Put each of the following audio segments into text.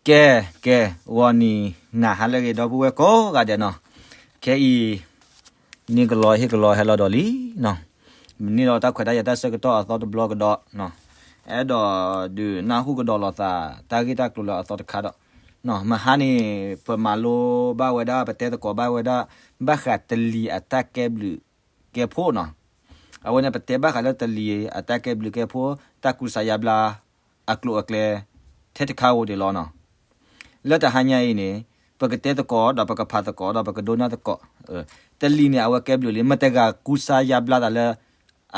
ကဲ, ကဲ, ဂီၤနံၤနၤဟါလၢအဂ့ၤ ဒီပုၢ်ဝဲၢ်ကိးဂၤဒဲးနီၤ, ခဲအံၤ န့ၣ်ကလီဟ့ၣ်ကလီဟဲလီၤဒီးလံနီၤ, မ့ၢ်န့ၢ်ဒီးတၢ်ခွဲးတၢ်ယာ်တၢ်ဆၢကတီၢ်အသီတဘျီကဒီး, အဲၣ်ဒိးဒုးနၢ်ဟူကဒီးလိာ်သး တၢ်ဂ့ၢ်တၢ်ကျိၤလၢအသီတခါဒီး, မဟါန့ၣ် ပမၤလိဘၣ်ဝဲဒၣ် ပတဲသကိးဘၣ်ဝဲဒၣ် ဘၣ်ဃးတလံၤအတၢ်ကဲဘျုးကဲဖှိၣ်နီၤ, အဝဲန့ၣ် ပတဲဘၣ်ဃးလၢတလံၤအတၢ်ကဲဘျုးကဲဖှိၣ် တၢ်ကူစါယါဘျါ အကျိၤအကျဲ ထဲတခါဧိၤဒံးလီၤနီၤ. လၢတဟါညါအံၤန့ၣ် ပကတဲသကိးဒီးပကဖးသကိးဒီးပကဒိကနၣ်သကိး, တလံၤန့ၣ် အဝဲကဲဘျုးလံ မတဂၤကူစါယါဘျါသးလၢ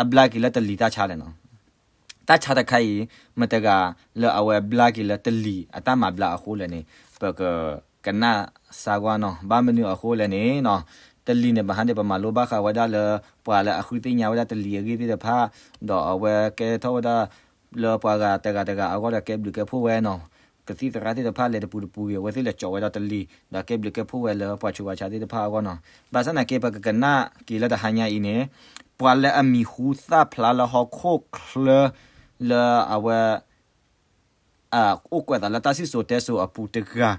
အဘျါက့ၤလၢတလံၤတၢ်ဆါလဲၣ်နီၤ. တၢ်ဆါတခါအံၤ မတဂၤလၢအဝဲဘျါက့ၤလၢတလံၤအတၢ်မၤဘျါအဃိလဲၣ်န့ၣ် ပကကနၣ်စၢ်ကွၢ်နီၤ. ဘၣ်မနုၤအဃိလဲၣ်န့ၣ်နီၤ, တလံၤန့ၣ် ဘၣ်ဟါန့ၣ် ပမၤလိဘၣ်ဃးဝဲဒၣ်လၢ ပှၤလၢအဃုသ့ၣ်ညါဝဲဒၣ်တလံၤအဂ့ၢ်သ့ၣ်တဖၣ်, ဒီးအဝဲကဲထီၣ်ဝဲဒၣ် လၢပှၤဂၤတဂၤတဂၤအဂီၢ်ဒီးကဲဘျုးကဲဖှိၣ်ဝဲနီၤ. ကသံၣ်သရၣ်သ့ၣ်တဖၣ်လဲၤတပူၤတပူၤဂ့ၤ အဝဲသ့ၣ်လဲၤကၠီဝဲဒၣ်တလံၤ ဒီးကဲဘျုးကဲဖှိၣ်ဝဲလၢပှၤဆူးပှၤဆါသ့ၣ်တဖၣ်အဂီၢ်နီၤ. ဘၣ်ဆၣ်သနာ်က့ ပကကနၣ်က့ၤလၢတဟါညါအံၤန့ၣ် ပှၤလၢအမံၤဟူသၣ်ဖျါလၢဟီၣ်ခိၣ်ချၢ လၢအဝဲ အိၣ်ကွဲးသးလၢတၢ်စံၣ်စိၤတဲစိၤအပူၤတဂၤ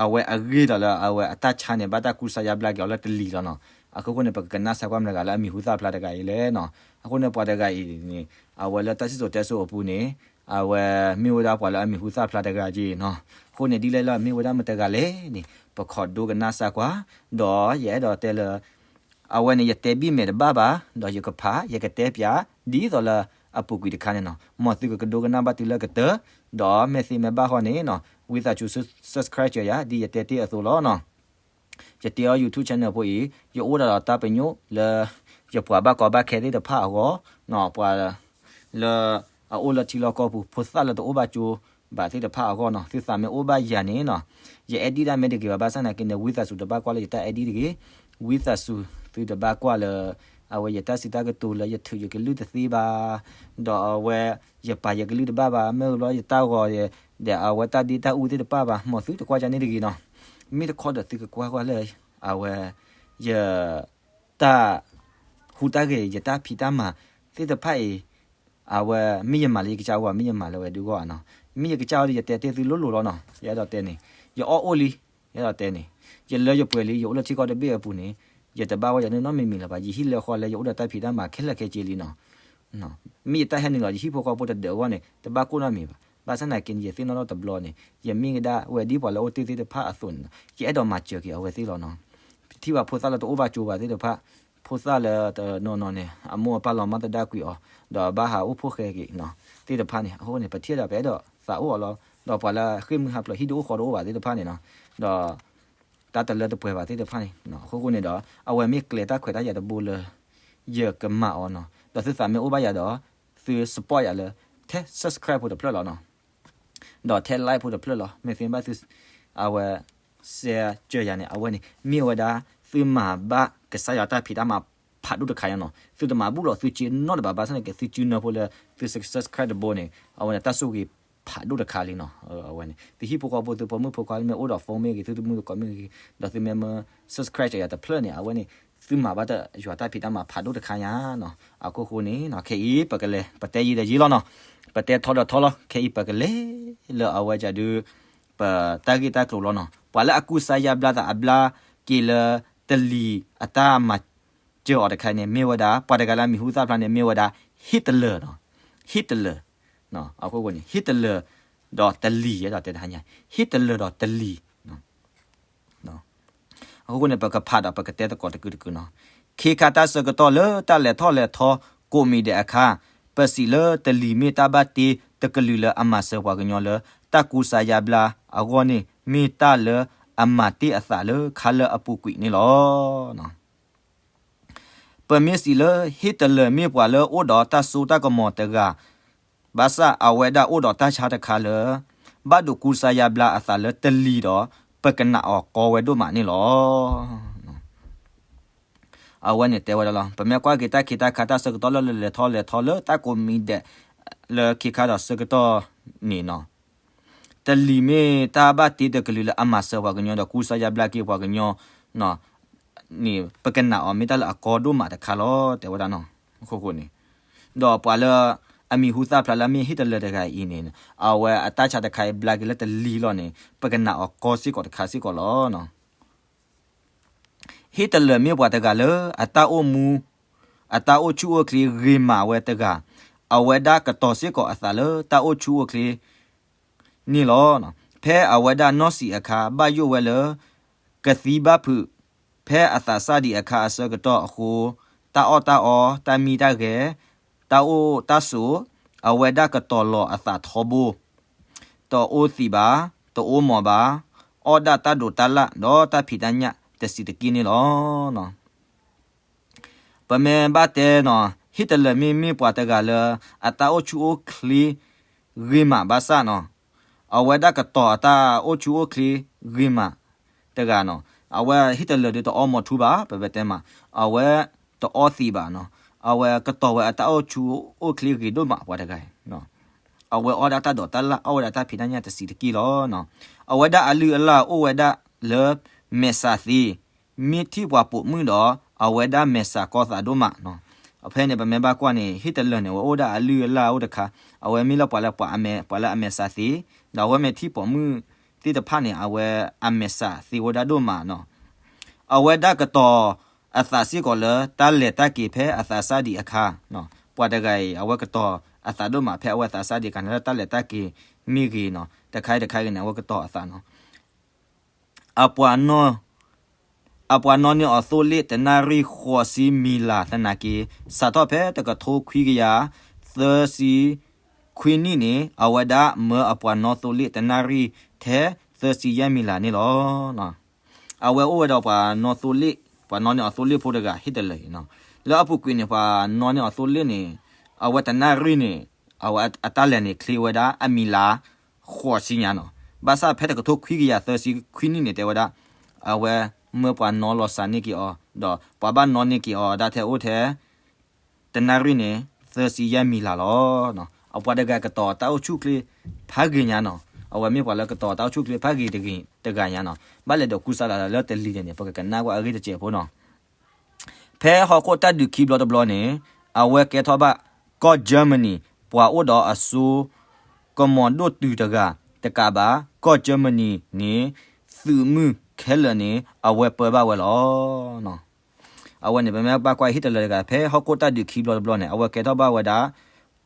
အဝဲအဂ့ၢ်ဒီးလၢအဝဲအတၢ်ဆါန့ၣ် ဘၣ်တၢ်ကူစါယါဘျါက့ၤအီၤလၢတလံၤလီၤနီၤ. အခိၣ်ဃိန့ၣ် ပကကနၣ်စၢ်ကွၢ်မတဂၤလၢအမံၤဟူသၣ်ဖျါတဂၤအံၤလဲၣ်နီၤ. အဃိန့ၣ် ပှၤတဂၤအံၤန့ၣ် အဝဲလၢတၢ်စံၣ်စိၤတဲစိၤအပူၤန့ၣ် အဝဲမ့ၢ်ဝဲဒၣ်ပှၤလၢအမံၤဟူသၣ်ဖျါတဂၤက့ၤနီၤ. အဃိန့ၣ် ဒ်လဲၣ်လၢအမ့ၢ်ဝဲဒၣ်မတဂၤလဲၣ်န့ၣ် ပခိးဒိကနၣ်စၢ်ကွၢ်, ဒီးယအဲၣ်ဒိးတဲလၢ အဝဲန့ၣ် ယတဲဘံၣ်မဲာ်တဘၣ်ဘၣ်, ဒီးယကဖး ယကတဲပၠး ဒ်သိးလၢအပူၤကွံာ်တခါန့ၣ်နီၤ. မ်သုကကဒိကနၣ်ဘၣ်တုၤလၢကတၢၢ်, ဒီးမ့ၢ်သ့မ့ၢ်ဘၣ်ဃီန့ၣ်နီၤ ဝံသးစူၤ subscribe စၢၤယၤ ဒ်ယတဲတ့ၢ်အသိးလီၤနီၤ. ယတဲအီၤ YouTube channel ဖိအံၤ ယအိၣ်ဒၣ်ဒီးတၢ်ပညိၣ်လၢ ယပှၤဘၣ်ကီဘၣ်ခဲသ့ၣ်တဖၣ်အဂီၢ်, ပှၤလၢအအိၣ်လၢထံလီၢ်ကီၢ်ပူၤ ဖိသၣ်လၢတအိၣ်ဘၣ်ကၠိဘၣ်သ့ၣ်တဖၣ်အဂီၢ်နီၤ. သုသးမ့ၢ်အိၣ်ဘၣ်ယၤန့ၣ်နီၤ ယ edit ဒၣ်မ့ၢ်တဂ့ၤဘၣ်, ဘၣ်ဆၣ်သနာ်က့န့ၣ် ဝံသးစူၤတဘၣ်ကွၢ်လၢယတၢ် edit တဂ့ၤ. ဝံသးစူၤသုတဘၣ်ကွၢ်လၢ အဝဲယတၢ်စံးတၢ်ကတိၤလၢယထုးယကလုၢ်တသ့ဘၣ်, ဒီးအဝဲယပာ်ယကလုၢ်တဘၣ်ဘၣ်, မ့ၢ်ဘျီယတၢ်ဂီၤ ဒီးအဝဲတၢ်ဒ့တၢ်အူသ့ၣ်တဖၣ်ဘၣ်, မ်သုတကွၢ်ကန့ၣ်တဂ့ၤနီၤ. မ့ၢ်တခီဒီးသုကကွၢ်ကွၢ်လၢ အဝဲ ယ တၢ်ဟူးတၢ်ဂဲၤ ယတၢ်ဖံးတၢ်မၤသ့ၣ်တဖၣ်အံၤ အဝဲမ့ၢ်ယမၤလၢယကစၢ်အဂီၢ် မ့ၢ်ယမၤလၢဝဲဒုးဂီၢ်ဧါနီၤ. မ့ၢ်ယကစၢ်အီၤဒီး ယတဲတ့ၢ်သုလိၤလိၤလီၤနီၤ. ယအဲၣ်ဒိးတဲန့ၣ်, ယအီၣ်အိၣ်လံ, ယအဲၣ်ဒိးတဲန့ၣ်, ယလၢယပှဲၤလံ, ယအိၣ်လၢထံကီၢ်တဘ့ၣ်အပူၤန့ၣ် ယတဘၣ်ဝဲယၤန့ၣ်နီတမံၤမံၤလၢၤဘၣ်. ယဟံၣ်လၢဃီလၢယအိၣ်ဒီးတၢ်ဖံးတၢ်မၤခဲလၢာ်ခဲဆ့လံနီၤ. မ့ၢ်ယတၢ်ဟဲနုာ်လီၤ ယဟံၣ်ဖိဃီဖိတဒၢးအဂီၢ်န့ၣ် တဘၣ်ကိၢ်နီတမံၤဘၣ်. ဘၣ်ဆၣ်သနာ်က့န့ၣ် ယသ့ၣ်နီၣ်ထီၣ်တဘျီန့ၣ် ယမ့ၢ်ကဒၣ်ဝဲဒ်ပှၤလၢအအိၣ်တ့ၢ်သ့ၣ်တဖၣ်အသိးန့ၣ် ယအဲၣ်ဒိးမၤစၢၤက့ၤအဝဲသ့ၣ်လီၤနီၤ. ထံၣ်ဘၣ်ဖိသၣ်လၢတအိၣ်ဘၣ်ကၠိဘၣ်သ့ၣ်တဖၣ်, ဖိသၣ်လၢတနီၤနီၤန့ၣ် အမိၢ်အပၢ်လီၤမၢ်သဒၣ်ကွံာ်အီၤ ဒီးဘၣ်ဟးအိၣ်ဖှိၣ်ဃဲက့ၤနီၤ သ့ၣ်တဖၣ်န့ၣ် အဃိန့ၣ် ပထံၣ်ဒီးပအဲၣ်ဒိးသးအိၣ်အီၤလီၤ. ဒီးပှၤလၢဃ့ၢ်မှံဟးဖျိး ဟံၣ်တအိၣ်ဃီတအိၣ်ဘၣ်သ့ၣ်တဖၣ်န့ၣ်နီၤ, ဒီး တၢ်တလၢတပှဲၤဘၣ်သ့ၣ်တဖၣ်န့ၣ် အဃိဃိန့ၣ်ဒီး အဝဲမ့ၢ်ကျဲတၢ်ခွဲးတၢ်ယာ်တဘိလၢ ယကမၤအီၤနီၤ. ဒီးသုသးမ့ၢ်အိၣ်ဘၣ်ယၤဒီး သု support ယၤလၢ ထဲ subscribe ဖိတဖျၢၣ်လီၤနီၤ. ဒီးထဲ like ဖိတဖျၢၣ်လီၤ. မ့ၢ်သ့ဘၣ်သု အဝဲ share စၢၤယၤန့ၣ် အဝဲန့ၣ် မ့ၢ်ဝဲဒၣ် သုမၤဘၣ်ကစၢ်ယွၤတၢ်ဖံးတၢ်မၤဖးဒိၣ်တခါညါနီၤ. သုတမၤဘူၣ်လီၤသုစုနီတဘၣ် ဘၣ်ဆၣ်သနာ်က့ သုစုနၢဖိလၢ သု subscribe တဘိန့ၣ် အဝဲန့ၣ် တၢ်ဆိၣ်ဂ့ၤဖးဒိၣ်တခါလံနီၤ. အဝဲန့ၣ် သုဟံၣ်ဖိဃီဖိ သုပိာ်မုၣ်ဖိခွါလၢမ့ၢ်အိၣ်ဒီး phone မ့ၢ်ဂ့ၤ သုတမုၢ်တကိးမ့ၢ်ဂ့ၤ ဒီးသုမ့ၢ်မၢ subscribe စၢၤယၤတဖျၢၣ်န့ၣ် အဝဲန့ၣ် သုမၤဘၣ်တၢ်ယွၤတၢ်ဖံးတၢ်မၤဖးဒိၣ်တခါညါနီၤ. အခိၣ်ဃိန့ၣ်နီၤ ခဲအံၤ ပကလဲၤ ပတဲယံာ်ဒီးယံာ်လီၤနီၤ. ပတဲထီဒီးထီလီၤ. ခဲအံၤ ပကလဲၤလၢအဝဲဒၣ်ဒုး ပတၢ်ဂ့ၢ်တၢ်ကျိၤလီၤနီၤ. ပှၤလၢအကူစါယါဘျါသးအဘျါက့ၤလၢ တလံၤအတၢ်မၤစၢၤအီၤတခါန့ၣ် မ့ၢ်ဝဲဒၣ် ပှၤတဂၤလၢအမံၤဟူသၣ်ဖျါန့ၣ် မ့ၢ်ဝဲဒၣ် Hitler နီၤ. Hitler အခိၣ်ဃိန့ၣ် Hitler ဒီးတလံၤ ယအဲၣ်ဒိးတဲတဟါညါ Hitler ဒီးတလံၤ အဃိဃိန့ၣ် ပကဖးဒီးပကတဲသကိးတကုာ်တကုာ်နီၤ. ခ့ခါတၢ်ဆၢကတီၢ်လၢတၢ်လဲၤထီၣ်လဲၤထီကိးမံၤဒဲးအခါ, ပစံးလၢတလံၤမ့ၢ်တၢ်ဘၣ်တ့တကလုာ်လၢအမၤစၢၤပှၤကညီလၢတၢ်ကူစါယါဘျါအဂီၢ်န့ၣ် မ့ၢ်တၢ်လၢအမၤတ့ၢ်အသးလၢခါလၢအပူၤကွံာ်န့ၣ်လီၤ. ပမ့ၢ်စံးလၢ Hitler မ့ၢ်ပှၤလၢအိၣ်ဒီးတၢ်စိတၢ်ကမီၤတဂၤ, ဘၣ်ဆၣ်အဝဲဒၣ်အိၣ်ဒီးတၢ်ဆါတခါလၢ ဘၣ်ဒိးကူစါယါဘျါအသးလၢတလံၤဒီး ပကနာ်အီၤကီဝဲဒိၣ်မးန့ၣ်လီၤ. အဝဲန့ၣ်တဲဝဲဒၣ်လီၤ. ပမ့ၢ်ကွၢ်က့ၤတၢ်ခ့တၢ်ခါတၢ်ဆၢကတီၢ်လၢလဲၤထီၣ်လဲၤထီ လၢတၢ်ကိးမံၤဒဲး လၢခ့ခါဒီးဆၢကတီၢ်န့ၣ်နီၤ, တလံၤမ့ၢ်တၢ်ဘၣ်တ့တကလုာ်လၢအမၤစၢၤပှၤကညီဒီးကူစါယါဘျါက့ၤပှၤကညီ န့ၣ် ပကနာ်အီၤမ့ၢ်တၢ်လၢအကီဒိၣ်မးတခါလီၤ တဲဝဲဒၣ်နီၤ. အခိၣ်ဃိန့ၣ် ဒီးပှၤလၢ အမံၤဟူသၣ်ဖျါလၢအမ့ၢ်ဟ့ၣ်တလၢာ်တဂၤအံၤန့ၣ် အဝဲအတၢ်ဆါတခါအံၤ ဘျါက့ၤလၢတလံၤလီၤန့ၣ် ပကနၣ်အီၤကီစ့ၢ်ကီးတခါစ့ၢ်ကီးလီၤ. ဟ့ၣ်တလၢာ်မ့ၢ်ပှၤတဂၤလၢအတၢ်အိၣ်မူ အတၢ်အိၣ်ဆူၣ်အိၣ်ချ့ဂ့ၤမးဝဲတဂၤ, အဝဲဒၣ်ကတီၤစ့ၢ်ကီးအသးလၢတၢ်အိၣ်ဆူၣ်အိၣ်ချ့န့ၣ်လီၤ. ဖဲအဝဲဒၣ်နီၢ်ဆံးအခါ ဘၣ်ယိၣ်ဝဲလၢ ကသံဘၣ်ဖုး, ဖဲအသးစၢ်ဒံးအခါအဆၢကတီၢ်အဃိ, တၢ်အီၣ်တၢ်အီ, တၢ်မံတၢ်ဂဲၤ, တၢ်အိၣ်တၢ်ဆိး, အဝဲဒၣ်ကတီၤလီၤအသးထီဘိ, တအိၣ်သံးဘၣ်, တအိၣ်မီၤဘၣ်, အီၣ်ဒၣ်တၢ်ဒိးတၢ်လၣ် ဒီးတၢ်ဖံးတၢ်ညၣ်တဆံးတက့ၢ်န့ၣ်လီၤ. ပမ့ၢ်ဘၣ်တဲနီၤ, ဟ့ၣ်တလၢာ်မ့ၢ်မ့ၢ်ပှၤတဂၤလၢ အတၢ်အိၣ်ဆူၣ်အိၣ်ချ့ဂ့ၤမးဘၣ်ဆၣ်နီၤ, အဝဲဒၣ်ကတီၤအတၢ်အိၣ်ဆူၣ်အိၣ်ချ့ဂ့ၤမးတဂၤနီၤ, အဝဲဟ့ၣ်တလၢာ်ဒုးတအီမီၤထူဘၣ်, ပဝဲတဲမး, အဝဲတအီသံးဘၣ်နီၤ, အဝဲကတီၤဝဲအတၢ်အိၣ်ဆူၣ်အိၣ်ချ့ဂ့ၤဒိၣ်မးပှၤတဂၤအံၤ အဝဲအီၣ်ဒၣ်တၢ်ဒိးတၢ်လၣ် အီၣ်ဝဲဒၣ်တၢ်ဖံးတၢ်ညၣ်တဆံးတက့ၢ်လီၤ. အဝဲဒၣ်အလုၢ်အလၢ်အိၣ်ဝဲဒၣ်လၢမဲာ်ဆှးသ့, မ့ၢ်ထံၣ်ပှၤပိာ်မုၣ်ဒီး အဝဲဒၣ်မဲာ်ဆှးကီသးဒိၣ်မးနီၤ. ဖဲန့ၣ် ပမ့ၢ်ဘၣ်ကွၢ်န့ၣ် ဟ့ၣ်တလၢာ်န့ၣ် အဝဲအိၣ်ဒၣ်အလုၢ်အလၢ်အိၣ်တခါ, အဝဲမ့ၢ်လၢပှၤလၢပှၤအမဲာ် ပှၤလၢအမဲာ်ဆှးသ့, ဒီးအဝဲမ့ၢ်ထံၣ်ပိာ်မုၣ်သ့ၣ်တဖၣ်န့ၣ် အဝဲအမဲာ်ဆှးသ့ဝဲဒၣ်ဒိၣ်မးနီၤ. အဝဲဒၣ်ကတီၤအသးစ့ၢ်ကီးလၢတၢ်လဲၤတၢ်က့ၤဖဲအသးစၢ်ဒံးအခါ, ပှၤတဂၤအံၤ အဝဲကတီၤအသးဒိၣ်မး ဖဲအဝဲသးစၢ်ဒံးအခါန့ၣ် လၢတၢ်လဲၤတၢ်က့ၤမ့ၢ်ဂ့ၤနီၤ, တခါအံၤတခါဂ့ၤန့ၣ် အဝဲကတီၤအသးနီၤ. အပှၤနီၣ်, အပှၤနီၣ်န့ၢ်အီၤသိလ့ၣ်တနၣ်ရံၣ်ဃိးဆံမံၤလၤသနာ်က့, စးထီၣ်ဖဲတကထိခွံကယၤသၢဆံခွံနံၣ်န့ၣ် အဝဲဒၣ်မၢအပှၤနီၣ်သိလ့ၣ်တနၣ်ရံၣ်ထဲသၢဆံယဲၢ်မံၤလၤန့ၣ်လီၤ. အဝဲအိၣ်ဝဲဒီးပှၤနီၣ်သိလ့ၣ်, ပှၤနီၣ်န့ၢ်အီၤသိလ့ၣ်ဖိတဂၤ ဟ့ၣ်တလၢာ်အံၤနီၤ. လၢအပူၤကွံာ်န့ၣ် ပှၤနီၣ်န့ၢ်အီၤသိလ့ၣ်န့ၣ် အဝဲတနၣ်ရံၣ်န့ၣ် အဝဲအတၢ်လဲၤန့ၣ် ချ့ဝဲဒၣ်အမံၤလၤဃိးဆံညါနီၤ. ဘၣ်ဆၣ်ဖဲတကထိခွံကယၤသၢဆံခွံနံၣ်န့ၣ် တဲဝဲဒၣ် အဝဲမၢပှၤနီၣ်လီၤစှၤန့ၢ်က့ၤအီၤ, ဒီးပှၤဘၣ်နီၣ်န့ၢ်က့ၤအီၤဒၣ်ထဲအိၣ်ထဲ တနၣ်ရံၣ်န့ၣ် သၢဆံယဲၢ်မံၤလၤလီၤ. အပှၤတဂၤကတီၤတၢ်အိၣ်ဆူၣ်ချ့ဖးဂ့ၤညါနီၤ. အဝဲမ့ၢ်ပှၤလၢကတီၤတၢ်အိၣ်ဆူၣ်ချ့ဖးဂ့ၤတဂၤညါနီၤ. ဘၣ်လဲၤဒိးကူစါလၢလၢတလံၤန့ၣ် ပကကနၣ်ကွၢ်အဂ့ၢ်တစဲးဖိနီၤ. ဖဲဟီၣ်ခိၣ်တၢ်ဒုးခံဘျီတဘျီန့ၣ် အဝဲကဲထီၣ်ဘၣ်ကီၢ် Germany ပှၤအိၣ်ဒီးအစိကမီၤဒိၣ်တုၤတဂၤတကးဘၣ်, ကီၢ် Germany န့ၣ် သုးမုၢ်ခဲလၢာ်န့ၣ် အဝဲပၢဘၣ်ဝဲလီၤ. အဝဲန့ၣ် ပမ့ၢ်ဘၣ်ကွၢ်ဟ့ၣ်တလၢာ်တဂၤ ဖဲဟီၣ်ခိၣ်တၢ်ဒုးခံဘျီတဘျီန့ၣ် အဝဲကဲထီၣ်ဘၣ်ဝဲဒၣ်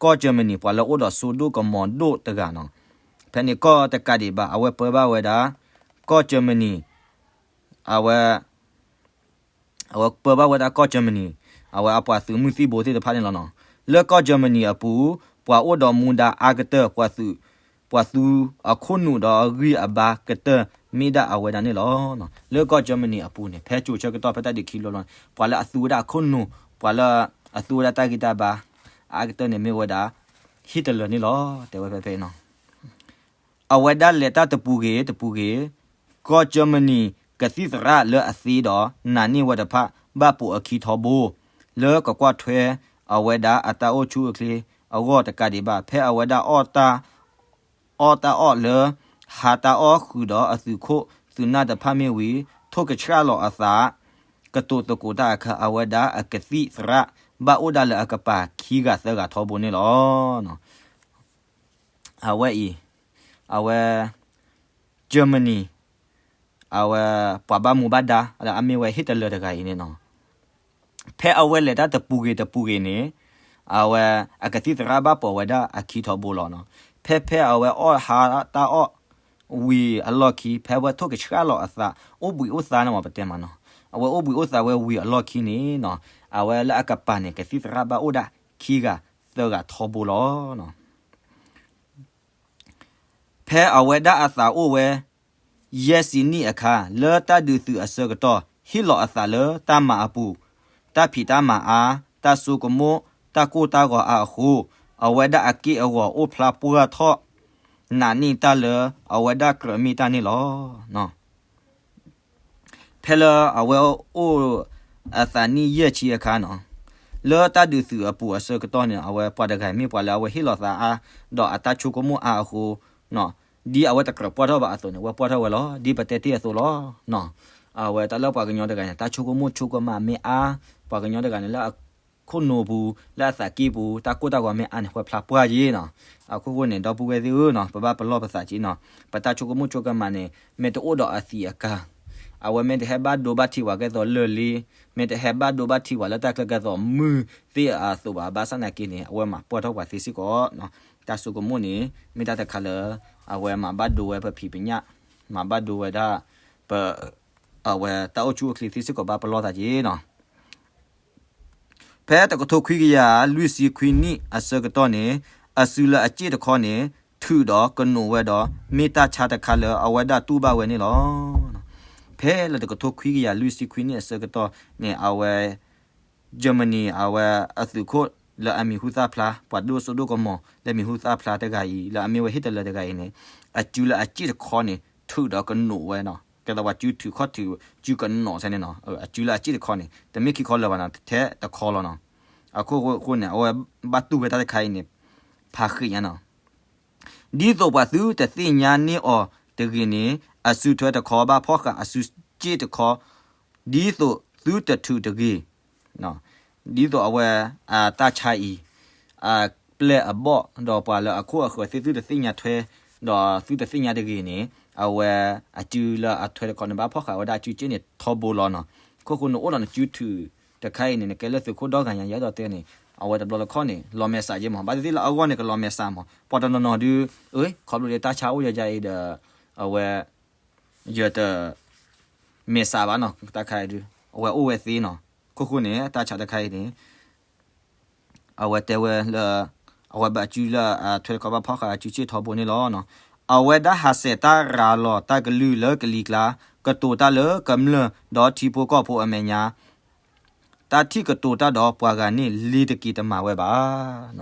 ကီၢ် Germany ပှၤလၢအိၣ်ဒီးစိဒိၣ်ကမီၤဒိၣ်တဂၤနီၤ. ဖဲန့ၣ်ကီၢ်တကးဒံးဘၣ် အဝဲပၢဘၣ်ဝဲဒၣ် ကီၢ် Germany အဝဲ အဝဲပၢဘၣ်ဝဲဒၣ်ကီၢ် Germany အဝဲအပှၤသုးမုၢ်သံၣ်ဘိသ့ၣ်တဖၣ်န့ၣ်လီၤနီၤ. လၢကီၢ် Germany အပူၤ ပှၤအိၣ်ဒီးမူဒါအါကတၢၢ် ပှၤသူ ပှၤသူအခိၣ်နူာ်ဒီးအဂံၢ်အဘါကတၢၢ်မ့ၢ်ဒၣ်အဝဲဒၣ်န့ၣ်လီၤ. လၢကီၢ် Germany အပူၤန့ၣ် ဖဲကၠိဆၢကတီၢ်ဖဲတၢ်ဒုးခံဘျီတဘျီန့ၣ် ပှၤလၢအသူဝဲဒၣ်အခိၣ်နူာ် ပှၤလၢအသူဝဲဒၣ်တၢ်ဂံၢ်တၢ်ဘါ အါကတၢၢ်န့ၣ်မ့ၢ်ဝဲဒၣ် ဟ့ၣ်တလၢာ်န့ၣ်လီၤ. တဲဝဲဖဲဖဲနီၤ အဝဲဒၣ်လဲၤတၢ်တပူၤဂ့ၤတပူၤဂ့ၤ, ကီၢ် Germany ကသံၣ်သရၣ်လၢအသ့ဒီးနာ်န့ၢ်ဝဲတဖၣ် ဘၣ်ပိာ်အခံထီဘိ လၢကကွၢ်ထွဲအဝဲဒၣ်အတၢ်အိၣ်ဆူၣ်အိၣ်ချ့အဂီၢ်တကးဒံးဘၣ် ဖဲအဝဲဒၣ်အီၣ်တၢ် အီၣ်တၢ်အီၣ်လၢ ဟါတၢ်အီၣ်ဃုာ်ဒီးအသုးခိၣ်သုးနၢ်တဖၣ်မ့ၢ်ဝံၤ ထိၣ်ကဆှၣ်လီၤအသး ကတိၤသကိးတၢ်အခါ အဝဲဒၣ်အကသံၣ်သရၣ် ဘၣ်အိၣ်ဒၣ်လၢအကပၤခံဂၤသၢဂၤထီဘိန့ၣ်လီၤ. အဝဲအံၤ အဝဲ Germany အဝဲ ပှၤဘၣ်မူဘၣ်ဒါ လၢအမ့ၢ်ဝဲဟ့ၣ်တလၢာ်တဂၤအံၤန့ၣ်နီၤ ဖဲအဝဲလဲၤတၢ်တပူၤဂ့ၤတပူၤဂ့ၤန့ၣ် အဝဲအကသံၣ်သရၣ်ဘၣ်ပိာ်ဝဲဒၣ်အခံထီဘိလီၤနီၤ. ဖဲဖဲအဝဲအီၣ်ဟါတၢ်အီၣ်ဝံၤအလီၢ်ခံ ဖဲဝဲထိၣ်ကဆှၣ်လီၤအသး အိၣ်ဘှံးအိၣ်သါန့ၣ်မ့ၢ်ပတဲမးနီၤ အဝဲအိၣ်ဘှံးအိၣ်သါဝဲဝံၤအလီၢ်ခံန့ၣ်နီၤ အဝဲလၢအကပၤန့ၣ် ကသံၣ်သရၣ်ဘၣ်အိၣ်ဒၣ်ခံဂၤသၢဂၤထီဘိလီၤ. ဖဲအဝဲဒၣ်အသးအိၣ်ဝဲ ယဲၢ်ဆံနံၣ်အခါ လၢတၢ်ဒုးသုးအဆၢကတီၢ် ဟ့ၣ်လီၤအသးလၢတၢ်မၤအပူၤ, တၢ်ဖံးတၢ်မၤအါ, တၢ်ဆိကမိၣ်, တၢ်ကိၢ်တၢ်ဂီၤအါအဃိ, အဝဲဒၣ်အက့ၢ်အဂီၤအိၣ်ဖျါပှၢ်ထီၣ် နာ်န့ၢ်တၢ်လၢအဝဲဒၣ်ကြၢးမ့ၢ်တၢ်န့ၣ်လီၤ. ဖဲလၢအဝဲအိၣ်အသးနံၣ်ယဲၢ်ဆံအခါနီၤ, လၢတၢ်ဒုးသုးအပူၤအဆၢကတီၢ်န့ၣ် အဝဲပှၤတဂၤမ့ၢ်ပှၤလၢအဝဲဟ့ၣ်လီၤသးအါ ဒီးအတၢ်ဆိကမိၣ်အါအဃိ, ဒ်အဝဲတကြၢးပှၢ်ထီၣ်ဘၣ်အသိးန့ၣ် အဝဲပှၢ်ထီၣ်ဝဲလီၤ. ဒ်ပတဲတ့ၢ်အသိးလီၤ. အဝဲတၢ်လၢပှၤကညီတဂၤန့ၣ် တၢ်ဆိကမိၣ်ဆိကမးမ့ၢ်အါ, ပှၤကညီတဂၤန့ၣ်လၢအ ခိၣ်နူာ်ပူၤ လၢအသးကံၢ်ပူၤ တၢ်ကိၢ်တၢ်ဂီၤမ့ၢ်အါန့ၣ် ပှဲၤဖျါပှၢ်က့ၤနီၤ. အခိၣ်ဃိန့ၣ် ဒီပုၢ်ဝဲၢ်သ့ၣ်ဧၢနီၤ, ပဘၣ်ပလီၢ်ပသးက့ၤနီၤ. ပတၢ်ဆိကမိၣ်ဆိကမးန့ၣ် မ့ၢ်တအိၣ်ဒီးအသံးအကာ်, အဝဲမ့ၢ်တဟဲဘၣ်ဒိဘၣ်ထံးပှၤကဲသိးလၢၢ်လ့, မ့ၢ်တဟဲဘၣ်ဒိဘၣ်ထံးပှၤလၢတၢ်ချၢကဲသိးမုၢ်သ့ၣ်အသိးဘၣ်, ဘၣ်ဆၣ်နာ်က့န့ၣ် အဝဲမၤပှၢ်ထီၣ်ပှၤသ့စ့ၢ်ကီးနီၤ. တၢ်ဆိကမိၣ်န့ၣ် မ့ၢ်တၢ်တခါလၢ အဝဲမၤဘၣ်ဒိဝဲပဖံးပညၣ်, မၤဘၣ်ဒိဝဲဒၣ် ပ အဝဲတၢ်အိၣ်ဆူၣ်အိၣ်ချ့သ့စ့ၢ်ကီး ဘၣ်ပလီၢ်သးက့ၤနီၤ. ဖဲတကထိခွံကယၤလွံၢ်ဆံခွံနံၣ်အဆၢကတီၢ်န့ၣ် အစုလၢအစ့ၣ်တခီန့ၣ် ထုးဒီးကနိးဝဲဒီး မ့ၢ်တၢ်ဆါတခါလၢအဝဲဒၣ်တူၢ်ဘၣ်ဝဲန့ၣ်လီၤ. ဖဲလၢတကထိခွံကယၤလွံၢ်ဆံခွံနံၣ်အဆၢကတီၢ်န့ၣ် အဝဲ Germany အဝဲအသုးခိၣ်လၢအမံၤဟူသၣ်ဖျါ ပှၤဒိၣ်စိဒိၣ်ကမီၤ လၢမံၤဟူသၣ်ဖျါတဂၤအံၤ လၢအမ့ၢ်ဝဲ Hitler တဂၤအံၤန့ၣ် အစုလၢအစ့ၣ်တခီန့ၣ် ထုးဒီးကနိးဝဲနီၤ. ကဲသိးပှၤစုထုးခီၣ်ထုး စုကနိးဆဲန့ၣ်နီၤ. အစုလၢအစ့ၣ်တခီန့ၣ် တမ့ၢ်ခံခီလၢၤဘၣ်နီၤ, ထဲတခီလီၤနီၤ. အခိၣ်ဃိန့ၣ် အဝဲဘၣ်တူၢ်ဝဲတၢ်တခါအံၤန့ၣ် ဖးဃံးညါနီၤ. ဒ်သိးပှၤသုတသ့ၣ်ညါန့ၢ်အီၤတဂ့ၤန့ၣ် အစုထွဲတခီဘၣ်ဖီၣ်ဃာ်အစုစ့ၣ်တခီ ဒ်သိးသုတထုးတဂ့ၤ. ဒ်သိးအဝဲ အတၢ်ဆါအံၤ အပျဲၢ်အဘီၣ် ဒီးပှၤလၢအခိၣ်အဃၢၤသ့ၣ်သုတသ့ၣ်ညါထွဲ ဒီးသုတသ့ၣ်ညါတဂ့ၤန့ၣ် အဝဲအစုလၢအထွဲတခီန့ၣ် ဘၣ်ဖီၣ်ဃာ်ဝဲဒၣ်အစုစ့ၣ်န့ၣ်ထီဘိလီၤနီၤ. ခိၣ်ဃိန့ၣ်အိၣ်ဒီးနစုထုးတခါအံၤန့ၣ် နကဲလၢသုးခိၣ်ဒီဂၤညါ ယအဲၣ်ဒိးတဲန့ၣ် အဝဲတဘျီလၢခီၣ်န့ၣ် လီၤမဲာ်ဆှးက့မး, ဘၣ်သ့ၣ်သ့ၣ်လၢအဂီၢ်န့ၣ် ကလီၤမဲာ်ဆှးမး, ပှၤတနီၤနီၤဒုး ခီဖျိလၢတၢ်ဆါအိၣ်ယၤယၤအံၤဒီး အဝဲ ယတ မဲာ်ဆှးဘၣ်နီၤ, တၢ်ခါအံၤဒုး အဝဲအိၣ်ဝဲသ့နီၤ. ခိၣ်ဃိန့ၣ် တၢ်ဆါတခါအံၤန့ၣ် အဝဲတဲဝဲလၢ အဝဲဘၣ်အစုလၢအထွဲတခီဘၣ်ဖီၣ်ဃာ်အစုစ့ၣ်ထီဘိန့ၣ်လီၤ. အဝဲဒၣ်ဟးဆှဲးတၢ်ရၤလီၤတၢ်ကလုၢ်လၢကလံၤကျါ, ကတိၤတၢ်လၢကမျၢၢ်ဒီးထံဖိကီၢ်ဖိအမဲာ်ညါ တၢ်ထံၣ်ကတိၤတၢ်ဒီးပှၤဂၤန့ၣ် လ့ၤတက့ၤတမၤဝဲဘၣ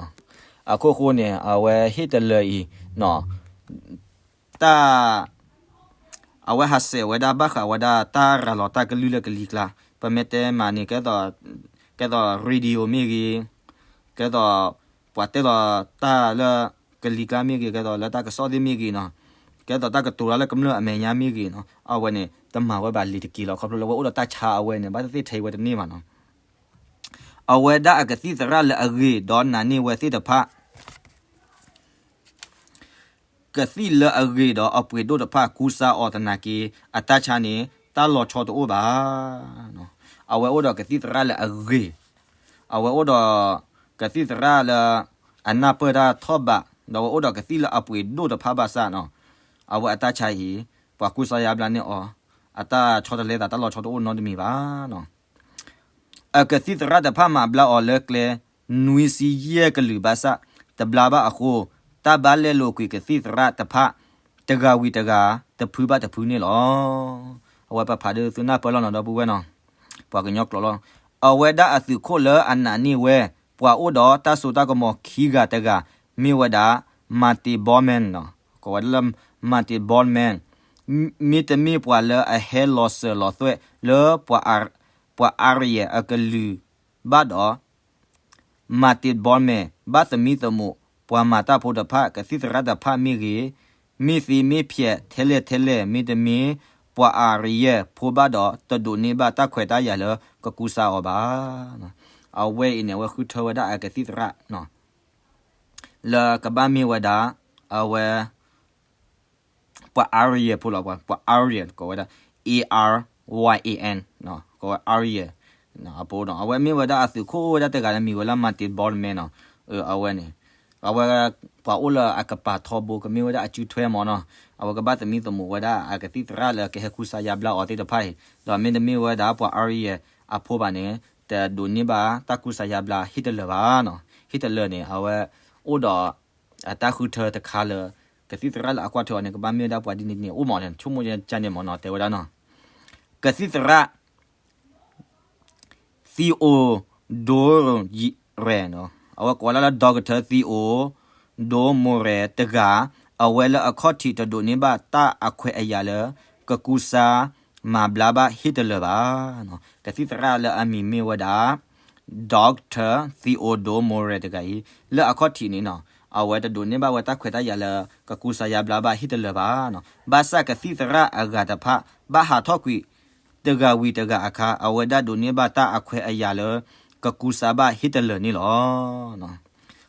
်. အခိၣ်ဃိန့ၣ် အဝဲ Hitler အံၤ တၢ် အဝဲဟးဆှဲးဝဲဒၣ်ဘၣ်ဃးဝဲဒၣ်တၢ်ရၤလီၤတၢ်ကလုၢ်လၢကလံၤကျါ, ပမ့ၢ်တဲမးန့ၣ် ကဲသိး ကဲသိး radio မ့ၢ်ဂ့ၤ, ကဲသိး ပှၤတဲလီၤတၢ်လၢကလံၤကျါမ့ၢ်ဂ့ၤ, ကဲသိးလၢတၢ်ကစီၣ်သ့ၣ်မ့ၢ်ဂ့ၤနီၤ, ကဲသိးတၢ်ကတိၤတၢ်လၢကမျၢၢ်အမဲာ်ညါမ့ၢ်ဂ့ၤနီၤ, အဝဲန့ၣ် တမၤဝဲဘၣ်လ့ၤတက့ၤလီၤ. ခီဖျိလၢအဝဲအိၣ်ဒီးတၢ်ဆါအဝဲန့ၣ် ဘၣ်သ့ၣ်သ့ၣ်ထဲအံၤဝဲတန့ၢ်ဘၣ်နီၤ. အဝဲဒၣ်အကသံၣ်သရၣ်လၢအဂ့ၤဒီးနာ်န့ၢ်ဝဲသ့ၣ်တဖၣ် ကသံၣ်လၢအဂ့ၤဒီးအပှ့ၤဒိၣ်တဖၣ်ကူစါအီၤသနာ်က့ အတၢ်ဆါန့ၣ် တၢ်လီၤဆီတအိၣ်ဘၣ်. အဝဲအိၣ်ဒီးကသံၣ်သရၣ်လၢအဂ့ၤ, အဝဲအိၣ်ဒီးကသံၣ်သရၣ်လၢ အနၢ်ပၢၢ်တၢ်ထီၣ်ဘး, ဒီးအဝဲအိၣ်ဒီးကသံၣ်လၢအပှ့ၤဒိၣ်တဖၣ်ဘၣ်ဆၣ်နီၤ, အဝဲအတၢ်ဆါအံၤ ပှၤကူစါယါဘျါန့ၢ်အီၤ, အတၢ်ဆီတလဲသးတၢ်လီၤဆီတအိၣ်နီတမံၤဘၣ်နီၤ. အကသံၣ်သရၣ်တဖၣ်မၤဘျါအီၤလၢကျဲ နွံဆံယဲၢ်ကလုာ်ဘၣ်ဆၣ် တဘျါဘၣ်အဃိ, တၢ်ဘၣ်လဲၤလိာ်ကွံာ်ကသံၣ်သရၣ်တဖၣ် တဂၤဝံၤတဂၤ တဖုဘၣ်တဖုန့ၣ်လီၤ. အဝဲပဖးဒုးသုနၢ်ပၢၢ်လီၤနီၤ ဒီပုၢ်ဝဲၢ်နီၤ, ပှၤကညီကျိာ်လီၤ. အဝဲဒၣ်အသုးခိၣ်လၢအနာ်န့ၢ်ဝဲ ပှၤအိၣ်ဒီးတၢ်စိတၢ်ကမီၤခံဂၤတဂၤ မ့ၢ်ဝဲဒၣ် Martin Bormann နီၤ, ကိးဝဲဒၣ်လၢ Martin Bormann မ့တမ့ၢ်ပှၤလၢအဟဲလီၤစၢၤလီၤသွဲၣ်လၢ ပှၤအါရံၤယဲၢ်အကလုာ်ဘၣ်ဒီး Martin Bormann ဘၣ်သမံသမိး ပှၤမၤတၢ်ဖိတဖၣ် ကသံၣ်သရၣ်တဖၣ်မ့ၢ်ဂ့ၤ, မ့ၢ်သ့မ့ၢ်ဖျဲးထဲလဲၣ်ထဲလဲၣ် မ့တမ့ၢ် ပှၤအါရံၤယဲၢ်ဖိဘၣ်ဒီး တဒိးန့ၢ်ဘၣ်တၢ်ခွဲးတၢ်ယာ်လၢကကူစါအီၤဘၣ်. အဝဲအံၤန့ၣ် အဝဲဃုထၢဝဲဒၣ်အကသံၣ်သရၣ် လၢကဘၣ်မ့ၢ်ဝဲဒၣ် အဝဲ ပှၤ Aryan ဖိလီၤ, ပှၤ Aryan ကိးဝဲဒၣ် A R Y A N ကိးဝဲ Aryan အဖိနီၤ, အဝဲမ့ၢ်ဝဲဒၣ်အသုးခိၣ်အိၣ်ဝဲဒၣ်တဂၤလၢမံၤဝဲလၢ Martin Bormann နီၤ, အဝဲန့ၣ် အဝဲ ပှၤအိၣ်လၢအကပၤထီဘိ ကမ့ၢ်ဝဲဒၣ်အစုထွဲမးနီၤ, အဝဲကဘၣ်သမံသမိးဝဲဒၣ်အကသံၣ်သရၣ်လၢကဟဲကူစါယါဘျါအီၤသ့ၣ်တဖၣ်အံၤ, ဒီးမ့တမ့ၢ်ဝဲဒၣ်ပှၤ Aryan အဖိဘၣ်န့ၣ် တဒိးန့ၢ်ဘၣ်တၢ်ကူစါယါဘျါ Hitler ဘၣ်နီၤ, Hitler န့ၣ် အဝဲအိၣ်ဒီး အတၢ်ဃုထၢတခါလၢ ကသံၣ်သရၣ်လၢအကွၢ်ထွဲအီၤန့ၣ် ကဘၣ်မ့ၢ်ဝဲဒၣ်ပှၤဒ်န့ၣ်န့ၣ် အိၣ်မးန့ၣ် ဆိကမိၣ်ကန့ၣ်မးနီၤ တဲဝဲဒၣ်နီၤ, ကသံၣ်သရၣ် Theodor Mommsen နီၤ, အဝဲကိးဝဲဒၣ်လၢ Doctor Theodor Mommsen တဂၤ, အဝဲလၢအခီၣ်ထံးတဒိးန့ၢ်ဘၣ်တၢ်အခွဲးအယာ်လၢ ကကူစါမၤဘျါဘၣ် Hitler ဘၣ်နီၤ, ကသံၣ်သရၣ်လၢအမံၤမ့ၢ်ဝဲဒၣ် Doctor Theodor Mommsen တဂၤအံၤ လၢအခီၣ်ထံးန့ၣ်နီၤ, အဝဲတဒိးန့ၢ်ဘၣ်ဝဲတၢ်ခွဲးတၢ်ယာ်လၢ ကကူစါယါဘျါဘၣ် Hitler ဘၣ်နီၤ, ဘၣ်ဆၣ်ကသံၣ်သရၣ်အဂၤတဖၣ် ဘၣ်ဟးထီၣ်ကွံာ် တဂၤဝံၤတဂၤအခါ အဝဲဒၣ်ဒိးန့ၢ်ဘၣ်တၢ်အခွဲးအယာ်လၢ ကကူစါဘၣ်ဟ့ၣ်တလၢာ်န့ၣ်လီၤ.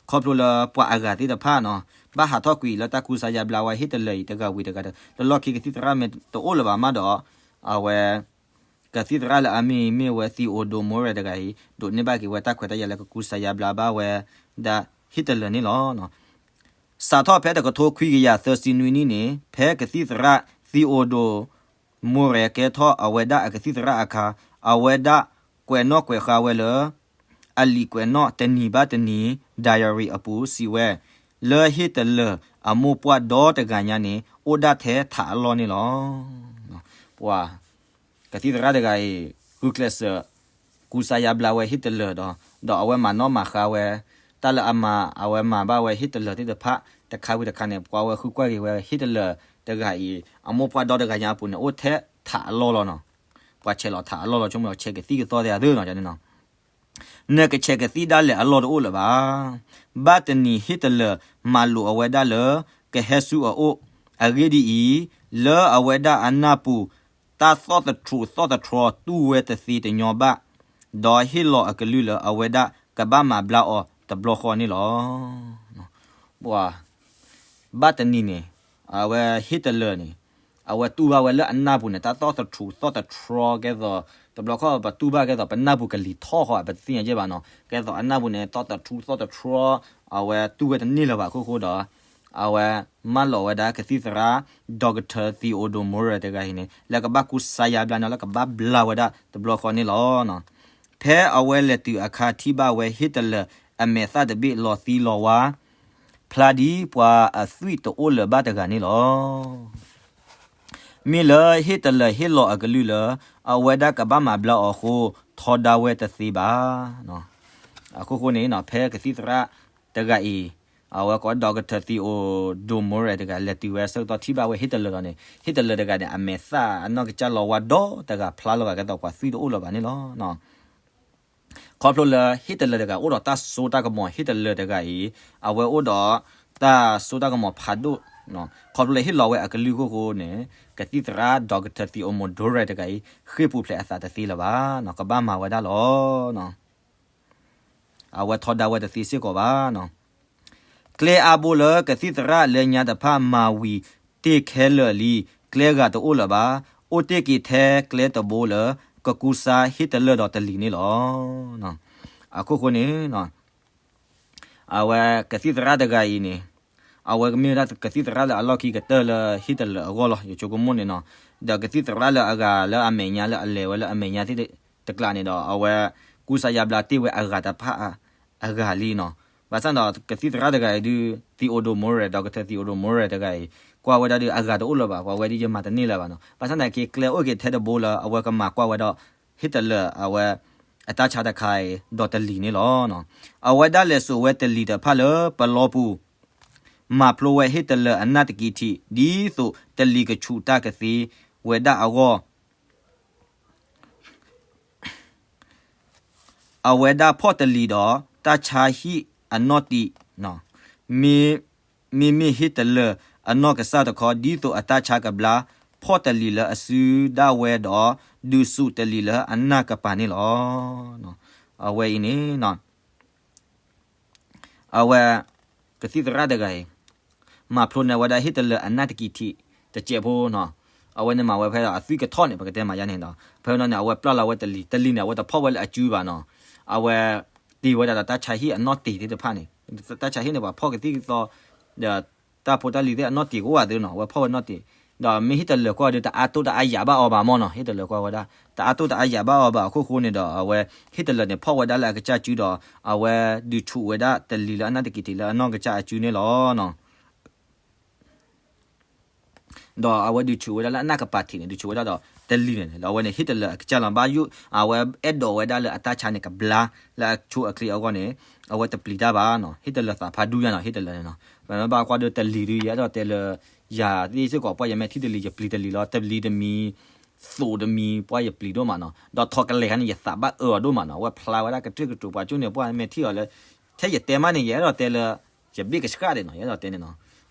ခီဖျိလၢပှၤအဂၤသ့ၣ်တဖၣ်နီၤ ဘၣ်ဟးထီၣ်ကွံာ်လၢတၢ်ကူစါယါဘျါဝဲဟ့ၣ်တလၢာ်အံၤတဂၤဝံၤတဂၤဒီး လၢလီၢ်ခံကသံၣ်သရၣ်မ့ၢ်တအိၣ်လၢၤဘၣ်မးဒီး အဝဲ ကသံၣ်သရၣ်လၢအမ့ၢ်မ့ၢ်ဝဲ Theodore Moreira တဂၤအံၤ ဒိးန့ၢ်ဘၣ်က့ၤဝဲတၢ်ခွဲးတၢ်ယာ်လၢကကူစါယါဘျါဘၣ်ဝဲဒၣ်ဟ့ၣ်တလၢာ်န့ၣ်လီၤ. စးထီၣ်ဖဲတကထိခွံကယၤသၢဆံနွံနံၣ်န့ၣ် ဖဲကသံၣ်သရၣ် Theodore Moreira ကဲထီၣ်အဝဲဒၣ်အကသံၣ်သရၣ်အခါ အဝဲဒၣ်ကွဲးနီၣ်ကွဲးဃါဝဲလၢ အလံာ်ကွဲးနီၣ်တနံၤဘၣ်တနံၤ diary အပူၤစံးဝဲ လၢဟ့ၣ်တလၢာ်အမိၢ်ပှၢ်ဒီတဂၤညါန့ၣ် အိၣ်ဒၣ်ထဲထးအလီၢ်န့ၣ်လီၤ. ပှၤ ကသံၣ်သရၣ်တဂၤအံၤ ဂုာ်ကျဲးစၢး ကူစါယါဘျါဝဲဟ့ၣ်တလၢာ်ဒီး ဒီးအဝဲမၤနီၣ်မၤဃါဝဲ တၢ်လၢအမၤ အဝဲမၤဘၣ်ဝဲဟ့ၣ်တလၢာ်သ့ၣ်တဖၣ် တခါဝံၤတခါန့ၣ် ပှၤဝဲဃုကွၢ်က့ၤဝဲဟ့ၣ်တလၢာ်တဂၤအံၤ အမိၢ်ပှၢ်ဒီတဂၤညါအပူၤန့ၣ် အိၣ်ထဲထးအလီၢ်လီၤနီၤ. ပှၤဆဲးလီၤထးအလီၢ်လီၤ ဆိကမိၣ်လီၤ ဆဲးကသံၣ်ကသီသ့ၣ်ဧါသ့ၣ်နီၤန့ၣ်နီၤ နကဆဲးကသံၣ်ဒၣ်လဲာ်အလီၢ်တအိၣ်လၢၤဘၣ်. ဘၣ်တနံၤဟ့ၣ်တလၢာ်မၤလိာ်အဝဲဒၣ်လၢ ကဟဲဆူအအိၣ်, အဂ့ၢ်ဒ်အံၤ, လၢအဝဲဒၣ်အနၢ်ပူၤ တၢ်သီၣ်သထြူးသီၣ်သထြီတူၢ်ဝဲတသ့တညီဘၣ်, ဒီးဟ့ၣ်လီၤအကလုၢ်လၢအဝဲဒၣ်ကဘၣ်မၤဘျါအီၤတဘျီဃီန့ၣ်လီၤ. ပှၤ ဘၣ်တနံၤန့ၣ် အဝဲဟ့ၣ်တလၢာ်န့ၣ် အဝဲတူၢ်ဘၣ်ဝဲလၢအနၢ်ပူၤန့ၣ် တၢ်သီၣ်သထြူးသီၣ်သထြီကဲသိး တဘျီခီၣ်ပတူၢ်ဘၣ်ကဲသိး ပနၢ်ပူၤကလံၤထီၣ်ဃီ ပတသ့ၣ်ညါကဲဘၣ်နီၤ ကဲသိးအနၢ်ပူၤန့ၣ် သီၣ်သထြူးသီၣ်သထြီ အဝဲတူၢ်ဝဲတန့ၢ်လၢၤဘၣ်အခိၣ်ဃိဒီး အဝဲမၢလီၤဝဲဒၣ်ကသံၣ်သရၣ် Doctor Theodore Moreira တဂၤအံၤန့ၣ် လၢကဘၣ်ကူစါယါဘျါန့ၣ် လၢကဘၣ်ဘျါဝဲဒၣ်တဘျီဃီန့ၣ်လီၤ. ဖဲအဝဲလဲၤတုၤအခါထံၣ်ဘၣ်ဝဲဟ့ၣ်တလၢာ်အမဲာ်သၣ်တဘ့ၣ်လီၤသံလီၤဝါ ဖျါဒ်ပှၤအသွံၣ်တအိၣ်လၢၤဘၣ်တဂၤန့ၣ်လီၤ. မ့ၢ်လၢဟ့ၣ်တလၢာ်ဟ့ၣ်လီၤအကလုၢ်လၢ အဝဲဒၣ်ကဘၣ်မၤဘျါအီၤအဃိ ထီဒါဝဲတသ့ဘၣ်. အခိၣ်ဃိန့ၣ် ဖဲကသံၣ်သရၣ်တဂၤအံၤ အဝဲကိး Doctor Theodore Moreira တဂၤ လဲၤတုၤဝဲဆၢကတီၢ်ထံၣ်ဘၣ်ဝဲဟ့ၣ်တလၢာ်ဒီးန့ၣ် ဟ့ၣ်တလၢာ်တဂၤန့ၣ် အမဲာ်သၣ်အနီၢ်ကစၢ်လီၤဝါဒီတဂၤဖျါလီၤဂာ်ကဲသိးပှၤသွံၣ်တအိၣ်လၢၤဘၣ်န့ၣ်လီၤ. ခီဖျိလၢဟ့ၣ်တလၢာ်တဂၤအိၣ်ဒီးတၢ်စိတၢ်ကမီၤ ဟ့ၣ်တလၢာ်တဂၤအံၤ အဝဲအိၣ်ဒီးတၢ်စိတၢ်ကမီၤဖးဒိၣ် ခီဖျိလၢဟ့ၣ်လီၤဝဲအကလုၢ်အခိၣ်ဃိန့ၣ် ကသံၣ်သရၣ် Doctor Theodore Moreira တဂၤအံၤ ဃ့ၢ်ပူၤဖျဲးအသးတသ့လၢၤဘၣ် ကဘၣ်မၤဝဲဒၣ်လီၤ. အဝဲထီဒါဝဲတသ့စ့ၢ်ကီးဘၣ်. ကျဲအါဘိလၢကသံၣ်သရၣ်လၢညါတဖၣ်မၤဝံၤတ့ၢ်ခဲလၢာ်လံ, ကျဲဂၤတအိၣ်လၢၤဘၣ်, အိၣ်တ့ၢ်က့ၤထဲကျဲတဘိလၢ ကကူစါဟ့ၣ်တလၢာ်ဒီးတလံၤန့ၣ်လီၤ. အခိၣ်ဃိန့ၣ် အဝဲကသံၣ်သရၣ်တဂၤအံၤန့ၣ် အဝဲကမ့ၢ်ဝဲဒၣ်ကသံၣ်သရၣ်လၢအလီၢ်ခံကတၢၢ်လၢဟ့ၣ်တလၢာ်အဂီၢ်လီၤ ယဆိကမိၣ်န့ၣ်နီၤ. ဒီးကသံၣ်သရၣ်လၢအဂၤလၢအမဲာ်ညါလၢအလဲၤဝဲလၢအမဲာ်ညါသ့ၣ်တကျးန့ၣ်ဒီး အဝဲကူစါယါဘျါတ့ၢ်ဝဲအဂၤတဖၣ်အဂၤလံနီၤ. ဘၣ်ဆၣ်ဒီးကသံၣ်သရၣ်တဂၤအံၤဒုး Theodore Moreira, Doctor Theodore Moreira တဂၤအံၤ ကွၢ်ဝဲဒၣ်ဒုးအဂၤတအိၣ်လၢၤဘၣ်, ပှၤဝဲဒ်ယမၤတန့ၢ်လၢၤဘၣ်နီၤ. ဘၣ်ဆၣ်သနာ်က့ ကျဲအိၣ်က့ၤထဲတဘိလၢ အဝဲကမၤကွၢ်ဝဲဒီး ဟ့ၣ်တလၢာ်အဝဲ အတၢ်ဆါတခါအံၤ ဒီးတလံၤန့ၣ်လီၤ. အဝဲဒၣ်လဲၤစိာ်ဝဲတလံၤတဖၣ်လၢပလီပူၤ မၤဖျိဝဲဟ့ၣ်တလၢာ်အနၢ်တကံၤထံး ဒ်သိးတလံၤကဆူးတၢ်ကသ့ဝဲဒၣ်အဂီၢ် အဝဲဒၣ်ဖီၣ်တလံၤဒီး တၢ်ဆါဟံၣ်အနီၢ်တံာ်, မ့မ့ၢ်ဟ့ၣ်တလၢာ်အနီၢ်ကစၢ်တခီ ဒ်သိးအတၢ်ဆါကဘျါ ဖီၣ်တလံၤလၢအစုဒၣ်ဝဲဒီး ဒုးဆူးတလံၤလၢအနၢ်ကပၤန့ၣ်လီၤ. အဝဲအံၤန့ၣ် အဝဲ ကသံၣ်သရၣ်တဂၤအံၤ မၤဖျိန့ၢ်ဝဲဒၣ်ဟ့ၣ်တလၢာ်အနၢ်တကံၤထံး တစဲးဖိနီၤ. အဝဲန့ၣ်မၤဝဲဖဲဒီးအသွံၣ်ကထီၣ်န့ၣ် ပကတဲမၤယါန့ၣ်ဒီး ဖဲနီၤန့ၣ် အဝဲပျၢ်လီၤဝဲတလံၤ, တလံၤန့ၣ် အဝဲတဖီၣ်ဝဲလၢအစုဘၣ်နီၤ. အဝဲတ့ၢ်ဝဲဒၣ်ဒီးတၢ်ဆါဟံၣ်အနီၢ်တံာ်သ့ၣ်တဖၣ်န့ၣ်, တၢ်ဆါဟံၣ်န့ၣ် ပှၤဖီၣ်ကသံၣ်ကသီ ဒီးတၢ်ဖိတၢ်လံၤသ့ၣ်အနီၢ်တံာ်ကအိၣ်ဘၣ်သ့နီၤ, အဝဲဖီၣ်ဝဲနီၢ်တံာ်, ဒီးမ့ၢ်ဟ့ၣ်တလၢာ်ကွၢ်ဒီး တအါတိၢ်တအါယာ်ဘၣ်အီၤဘၣ်မ့ၢ်နီၤ, ဟ့ၣ်တလၢာ်ကွၢ်ဝဲဒၣ် တအါတိၢ်တအါယာ်ဘၣ်အီၤဘၣ်အခိၣ်ဃိန့ၣ်ဒီး အဝဲဟ့ၣ်တလၢာ်န့ၣ် ဖီၣ်ဝဲဒၣ်လၢအကစၢ်စုဒီး အဝဲဒုးဆူးဝဲဒၣ်တလံၤလၢအနၢ်တကံၤထံးလၢအနီၢ်ကစၢ်အစုန့ၣ်လီၤ. ဒီးအဝဲဒုးဆူးဝဲဒၣ်လၢအနၢ်ကပၤထံးန့ၣ် ဒုးဆူးဝဲဒၣ်ဒီးတလံၤန့ၣ် ဒီးအဝဲန့ၣ်ဟ့ၣ်တလၢာ်အကစၢ်လီၤဘၣ်ယိၣ် အဝဲအဲၣ်ဒိးဝဲဒၣ်လၢအတၢ်ဆါန့ၣ်ကဘျါ လၢအဆိအချ့အဂီၢ်န့ၣ် အဝဲတပျံၤတၢ်ဘၣ်နီၤ, ဟ့ၣ်တလၢာ်သးဖးဒူယါနီၤ, ဟ့ၣ်တလၢာ်န့ၣ်နီၤ, ပမ့ၢ်ဘၣ်ကွၢ်ဒီးတလံၤဒုး ယအဲၣ်ဒိးတဲလၢ ယၤသ့ၣ်စ့ၢ်ကီး ပှၤယမဲာ်ထံၣ်တလံၤ ယပျံၤတလံၤလီၤ, တလံၤတမံၤ သိးတမံၤ ပှၤယပျံၤဒိၣ်မးနီၤ, ဒီးထီၣ်ကလဲၤခါန့ၣ် ယသးဘၣ်အၢအီၤဒိၣ်မးနီၤ, အဝဲဖျါဝဲဒၣ်ကတြူၢ်ကတြူၢ် ပှၤကၠိန့ၣ် ပှၤမဲာ်ထံၣ်အီၤလၢ ထဲယတဲမးန့ၣ် ယအဲၣ်ဒိးတဲလၢ ယဘ့ၣ်ကဆှၣ်ဒံးနီၤ, ယအဲၣ်ဒိးတဲန့ၣ်နီၤ,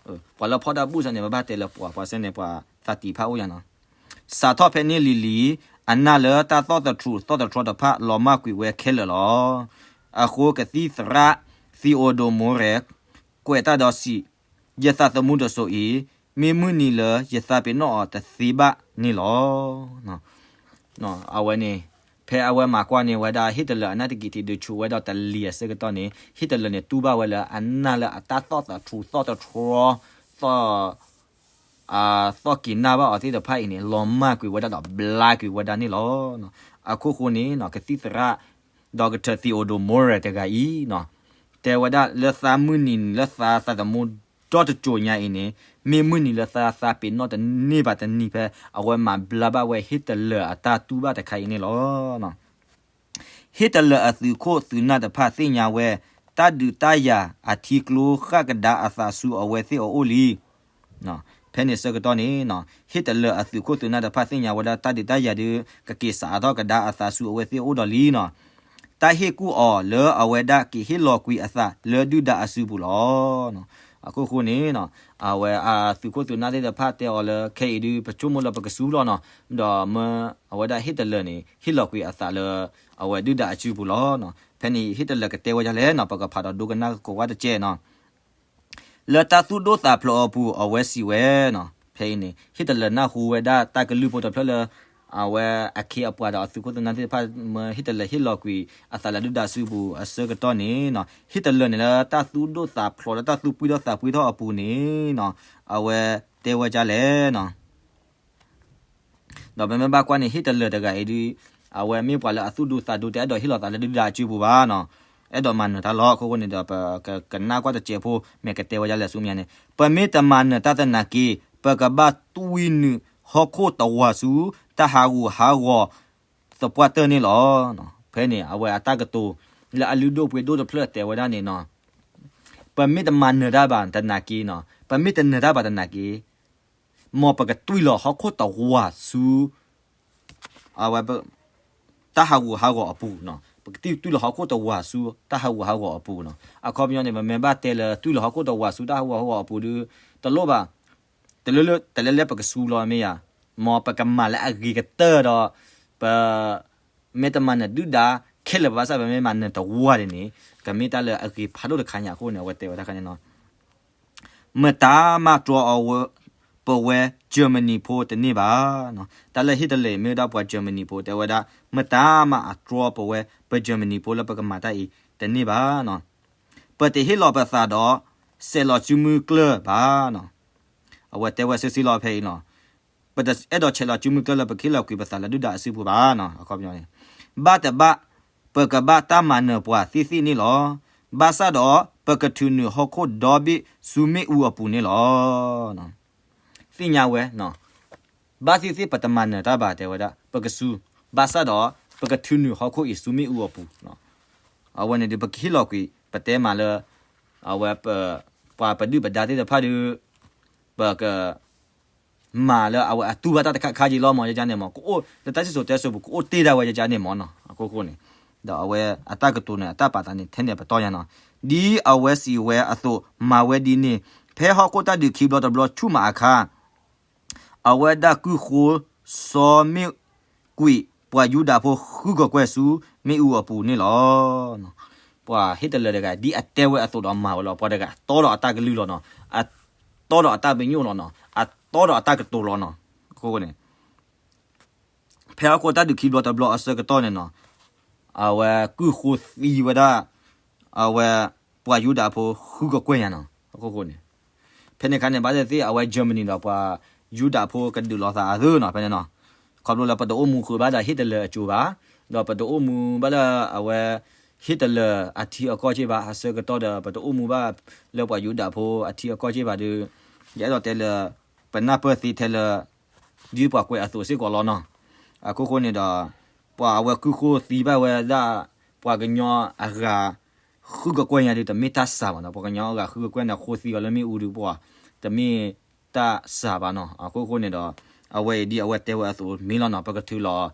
ပှၤလၢဖီၣ်တၢ်ဘူၣ်စၢန့ၣ် ပဘၣ်တဲလၢပှၤ ပှၤစဲန့ၣ် ပှၤသးတံၢ်ဖးအိၣ်ယါနီၤ, စးထီၣ်ဖဲန့ၣ်လံၤလံၤ အနၢ်လၢတၢ်သီၣ်သထြူးသီၣ်သထြီတဖၣ် လီၤမၢ်ကွံာ်ဝဲခဲလၢာ်လီၤ. အဃိကသံၣ်သရၣ် Theodore Moore ကွဲးတၢ်ဒီးစံး, ယသးသမူတစိၤအံၤ မ့ၢ်မုၢ်နံၤလၢယသးပ့ၤနီၣ်အီၤတသ့ဘၣ်န့ၣ်လီၤ. အဝဲန့ၣ် ဖဲအဝဲမၤကွၢ်န့ၢ်ဝဲဒၣ် ဟ့ၣ်တလၢာ်အနၢ်တကံၢ်ထံး ဒုးဆိးဝဲဒီးတလံၤအဆၢကတီၢ်န့ၣ် ဟ့ၣ်တလၢာ်န့ၣ် တူၢ်ဘၣ်ဝဲလၢအနၢ်လၢအတၢ်သီၣ်သထြူး သီၣ်သထြီ သီၣ် သီၣ်က့ၤနၢ်ဘၣ်အီၤသ့ၣ်တဖၣ်အံၤန့ၣ် လီၤမၢ်ကွံာ်ဝဲဒၣ်ဒီးဘျါကွံာ်ဝဲဒၣ်န့ၣ်လီၤ. အခိၣ်ဃိန့ၣ် ကသံၣ်သရၣ် Doctor Theodore Moore တဂၤအံၤ တဲဝဲဒၣ်လၢသးမုၢ်နံၤလၢသးသးသမူဒီတစိၤညါအံၤန့ၣ် မ့ၢ်မုၢ်နံၤလၢသးသးပ့ၤနီၣ်တန့ၢ်ဘၣ်တနံၤဖဲ အဝဲမၤဘျါဘၣ်ဝဲဟ့ၣ်တလၢာ်အတၢ်တူၢ်ဘၣ်တခါအံၤန့ၣ်လီၤ. ဟ့ၣ်တလၢာ်အသုးခိၣ်သုးနၢ်တဖၣ်သ့ၣ်ညါဝဲ တၢ်ဒုးတၢ်ယၤအထံကျိဃၣ်ကဒါအသးဆူအဝဲသ့ၣ်အအိၣ်လံ. ဖဲန့ၣ်ဆၢကတီၢ်န့ၣ် ဟ့ၣ်တလၢာ်အသုးခိၣ်သုးနၢ်တဖၣ်သ့ၣ်ညါဝဲဒၣ်တၢ်ဒုးတၢ်ယၤဒုး ကက့ၤစးထီၣ်ကဒါအသးဆူအဝဲသ့ၣ်အအိၣ်ဒီးလံနီၤ. တၢ်ဟ့ၣ်ကူၣ်အီၤလၢအဝဲဒၣ်က့ၤဟ့ၣ်လီၤကွံာ်အသးလၢဒုၣ်ဒါအစုပူၤလီၤ. အခိၣ်ဃိန့ၣ် အဝဲအသုးခိၣ်သုးနၢ်သ့ၣ်တဖၣ်တဲအီၤလၢ ခဲအံၤဒုး ပဆိကမိၣ်လၢပကစူလီၤနီၤ, ဒီးမၢအဝဲဒၣ်ဟ့ၣ်တလၢာ်န့ၣ် ဟ့ၣ်လီၤကွံာ်အသးလၢ အဝဲဒုၣ်ဒါအစုပူၤလီၤ. ဖဲန့ၣ်ဟ့ၣ်တလၢာ်ကတဲဝဲဒ်လဲၣ်နီၤ, ပကဖးဒီးဒိကနၣ်ကကိးဝဲတကဲးနီၤ. လၢတၢ်သူၣ်ဒိၣ်သးဖျိးအပူၤ အဝဲစံးဝဲနီၤ. ဖဲအံၤန့ၣ် ဟ့ၣ်တလၢာ်နၢ်ဟူဝဲဒၣ်တၢ်ကလုၢ်ဖိတဖျၢၣ်လၢ အဝဲအခ့အပှၤဒီးအသုးခိၣ်သုးနၢ်သ့ၣ်တဖၣ် မၢဟ့ၣ်တလၢာ်ဟ့ၣ်လီၤကွံာ်အသးလၢဒုၣ်ဒါစုပူၤအဆၢကတီၢ်န့ၣ်နီၤ, ဟ့ၣ်တလၢာ်န့ၣ်လၢတၢ်သူၣ်ဒိၣ်သးဖျိးလၢတၢ်သူၣ်ပှံၢ်ထီၣ်သးပှံၢ်ထီၣ်အပူၤန့ၣ်နီၤ, အဝဲတဲဝဲဒ်လဲၣ်နီၤ. ဒီးပမ့ၢ်ဘၣ်ကွၢ်န့ၣ် ဟ့ၣ်တလၢာ်တဂၤအံၤဒုး အဝဲမ့ၢ်ပှၤလၢအသူၣ်ဒူသးဒူ တအဲၣ်ဒိးဟ့ၣ်လီၤသးလၢဒုၣ်ဒါအစုပူၤဘၣ်နီၤ, အဲၣ်ဒိးမၤနၢၤတၢ်လီၤ. အခိၣ်ဃိန့ၣ်ဒီး ပကကနၣ်ကွၢ်တစဲးဖိ မ့ၢ်ကတဲဝဲဒ်လဲၣ်ဆူမဲာ်ညါန့ၣ်, ပမ့ၢ်တမၤနၢၤတၢ်သနာ်က့ ပကဘၣ်တွံၢ်နုာ်ဟီၣ်ခိၣ်တဝၤဆူ တၢ်ဟးဂူာ်ဟးဂီၤသပှၢ်တၢၢ်န့ၣ်လီၤ. ဖဲန့ၣ် အဝဲအတၢ်ကတိၤ လၢအလုၢ်ဒိၣ်ပှ့ၤဒိၣ်တဖျၢၣ်တဲဝဲဒၣ်န့ၣ်နီၤ, ပမ့ၢ်တမၤနၢၤတၢ်ဘၣ်သနာ်က့နီၤ, ပမ့ၢ်တနၢၤတၢ်ဘၣ်သနာ်က့ မ်ပကတွံၢ်လီၤဟီၣ်ခိၣ်တဝၤဆူ အဝဲ တၢ်ဟးဂူာ်ဟးဂီၤအပူၤနီၤ, ပကတွံၢ်လီၤဟီၣ်ခိၣ်တဝၤဆူ တၢ်ဟးဂူာ်ဟးဂီၤအပူၤနီၤ. အခီပညီန့ၣ် ပမ့ၢ်ဘၣ်တဲလၢတွံၢ်လီၤဟီၣ်ခိၣ်တဝၤဆူတၢ်ဟးဂူာ်ဟးဂီၤအပူၤဒုး တလိၣ်ဘၣ်, တလၢလၢ တလၢလၢပကစူလီၤမ့ၢ်ဧါ, မ်ပကမၤလၢအဂ့ၤကတၢၢ်ဒီး ပ မ့ၢ်တမၤနၢၤဒုၣ်ဒါခဲလၢာ်ဘၣ်ဆၣ် ပမ့ၢ်မၤနၢၤတဝၤဒ်န့ၣ် ကမ့ၢ်တၢ်လၢအဂ့ၤဖးဒိၣ်တခါညါအဃိန့ၣ် အဝဲတဲဝဲဒၣ်ခါန့ၣ်နီၤ. မတၤမၤတြီအီၤပဝဲ Germany ဖိတန့ၢ်ဘၣ်နီၤ. တၢ်လၢဟ့ၣ်တလၢာ်အံၤမ့ၢ်ဝဲဒၣ်ပှၤ Germany ဖိတဲဝဲဒၣ် မတၤမၤအတြီပဝဲ ပ Germany ဖိလၢပကမၤတၢ်အံၤတန့ၢ်ဘၣ်နီၤ. ပတဟ့ၣ်လီၤပသးဒီး ဆဲးလီၤစုမုၢ်ကျၢၢ်ဘၣ်နီၤ. အဝဲတဲဝဲဆ့ဆ့လီၤဖဲအံၤနီၤ. ပတအဲၣ်ဒိးဆဲးလီၤစုမုၢ်ကျၢၢ်လၢပကဟ့ၣ်လီၤကွံာ်ပသးလၢဒုၣ်ဒါအစုပူၤဘၣ်နီၤ. အခီပညီန့ၣ် ဘၣ်တဘၣ် ပကဘၣ်တၢ်မၤနၢၤပှၤသ့ၣ်သ့ၣ်န့ၣ်လီၤ. ဘၣ်ဆၣ်ဒီး ပကထုးနုာ်ဟီၣ်ခိၣ်ဒီဘ့ၣ်ဆူမ့ၣ်အူအပူၤန့ၣ်လီၤ. သ့ၣ်ညါဝဲ ဘၣ်သ့ၣ်သ့ၣ် ပတမၤနၢၤတၢ်ဘၣ်တဲဝဲဒၣ် ပကစူ, ဘၣ်ဆၣ်ဒီး ပကထုးနုာ်ဟီၣ်ခိၣ်အံၤဆူမ့ၣ်အူအပူၤ. အဝဲန့ၣ်ဒုး ပကဟ့ၣ်လီၤကွံာ် ပတဲမးလၢ အဝဲ ပှၤပဒုၣ်ပဒါသ့ၣ်တဖၣ်ဒုး ပက မၤလၢအဝဲအတူၢ်ဘၣ်တၢ်တခါခါက့ၤလီၤမး ယကန့ၣ်မး ကအိၣ်လၢတၢ်စံၣ်စိၤတဲစိၤပူၤ ကအိၣ်တ့ၢ်ဒၣ်ဝဲယကန့ၣ်မးနီၤ. အခိၣ်ဃိန့ၣ် ဒီးအဝဲအတၢ်ကတိၤန့ၣ် အတၢ်ပာ်သးန့ၣ် ထဲန့ၣ်ပတီၢ်ညါနီၤ. ဒ်အဝဲစံးဝဲအသိး မၤဝဲဒ်န့ၣ် ဖဲဟီၣ်ခိၣ်တၢ်ဒုးခံဘျီတဘျီဆူၣ်မးအခါ အဝဲဒၣ်ကုၢ်ဃိစီမ့ၣ်ကွံာ် ပှၤယူဒၤဖိဃုကကွဲၢ်ဆူမ့ၣ်အူအပူၤန့ၣ်လီၤ. ပှၤဟ့ၣ်တလၢာ်တဂၤ ဒ်အတဲဝဲအသိးဒီးမၤဝဲလီၤ. ပှၤတဂၤအတီဒီးအတၢ်ကလုၢ်လီၤနီၤ, အတီဒီးအတၢ်ပညိၣ်လီၤနီၤ, အတီဒီးအတၢ်ကတိၤလီၤနီၤ. အဃိန့ၣ် ဖဲဟီၣ်ခိၣ်တၢ်ဒုးခံဘျီတဘျီအဆၢကတီၢ်န့ၣ်နီၤ, အဝဲကုၢ်ဃိသံဝဲဒၣ် အဝဲပှၤယူဒၤဖိဃုကကွဲၢ်ညါနီၤ. အဃိန့ၣ် ဖဲန့ၣ်အခါန့ၣ် ဘၣ်သ့ၣ်သ့ၣ် အဝဲ Germany ဒီးပှၤယူဒၤဖိကဒုးလိာ်သးအသးနီၤ ဖဲန့ၣ်နီၤ. ခီဖျိလၢပတအိၣ်မူဃုာ်ဘၣ်ဒီးဟ့ၣ်တလၢာ်အစိၤဘၣ်, ဒီးပတအိၣ်မူဘၣ်လၢအဝဲ ဟ့ၣ်တလၢာ်အထံအကီၢ်က့ၢ်ဘၣ် အဆၢကတီၢ်ဒီး ပတအိၣ်မူဘၣ်လၢပှၤယူဒၤဖိအထံအကီၢ်က့ၢ်ဘၣ်ဒီး ယအဲၣ်ဒိးတဲလၢ ပနၢ်ပၢၢ်သ့ထဲလၢ ဒ်ပှၤကွဲးအသိးစ့ၢ်ကီးလီၤနီၤ. အခိၣ်ဃိန့ၣ်ဒီး ပှၤအဝဲကုၢ်ဃိသံဘၣ်ဝဲဒၣ် ပှၤကညီအဂၤ ဃုကကွဲၢ်ညါဒုး တမ့ၢ်တၢ်စှၤဘၣ်နီၤ. ပှၤကညီအဂၤဃုကကွဲၢ်န့ၣ် ဃိသံအီၤလၢမ့ၣ်အူဒုး ပှၤ တမ့ၢ်တၢ်စှၤဘၣ်နီၤ. အခိၣ်ဃိန့ၣ်ဒီး အဝဲအံၤဒ်အဝဲတဲဝဲအသိးမ့ၢ်လီၤနီၤ. ပကထုးလီၤ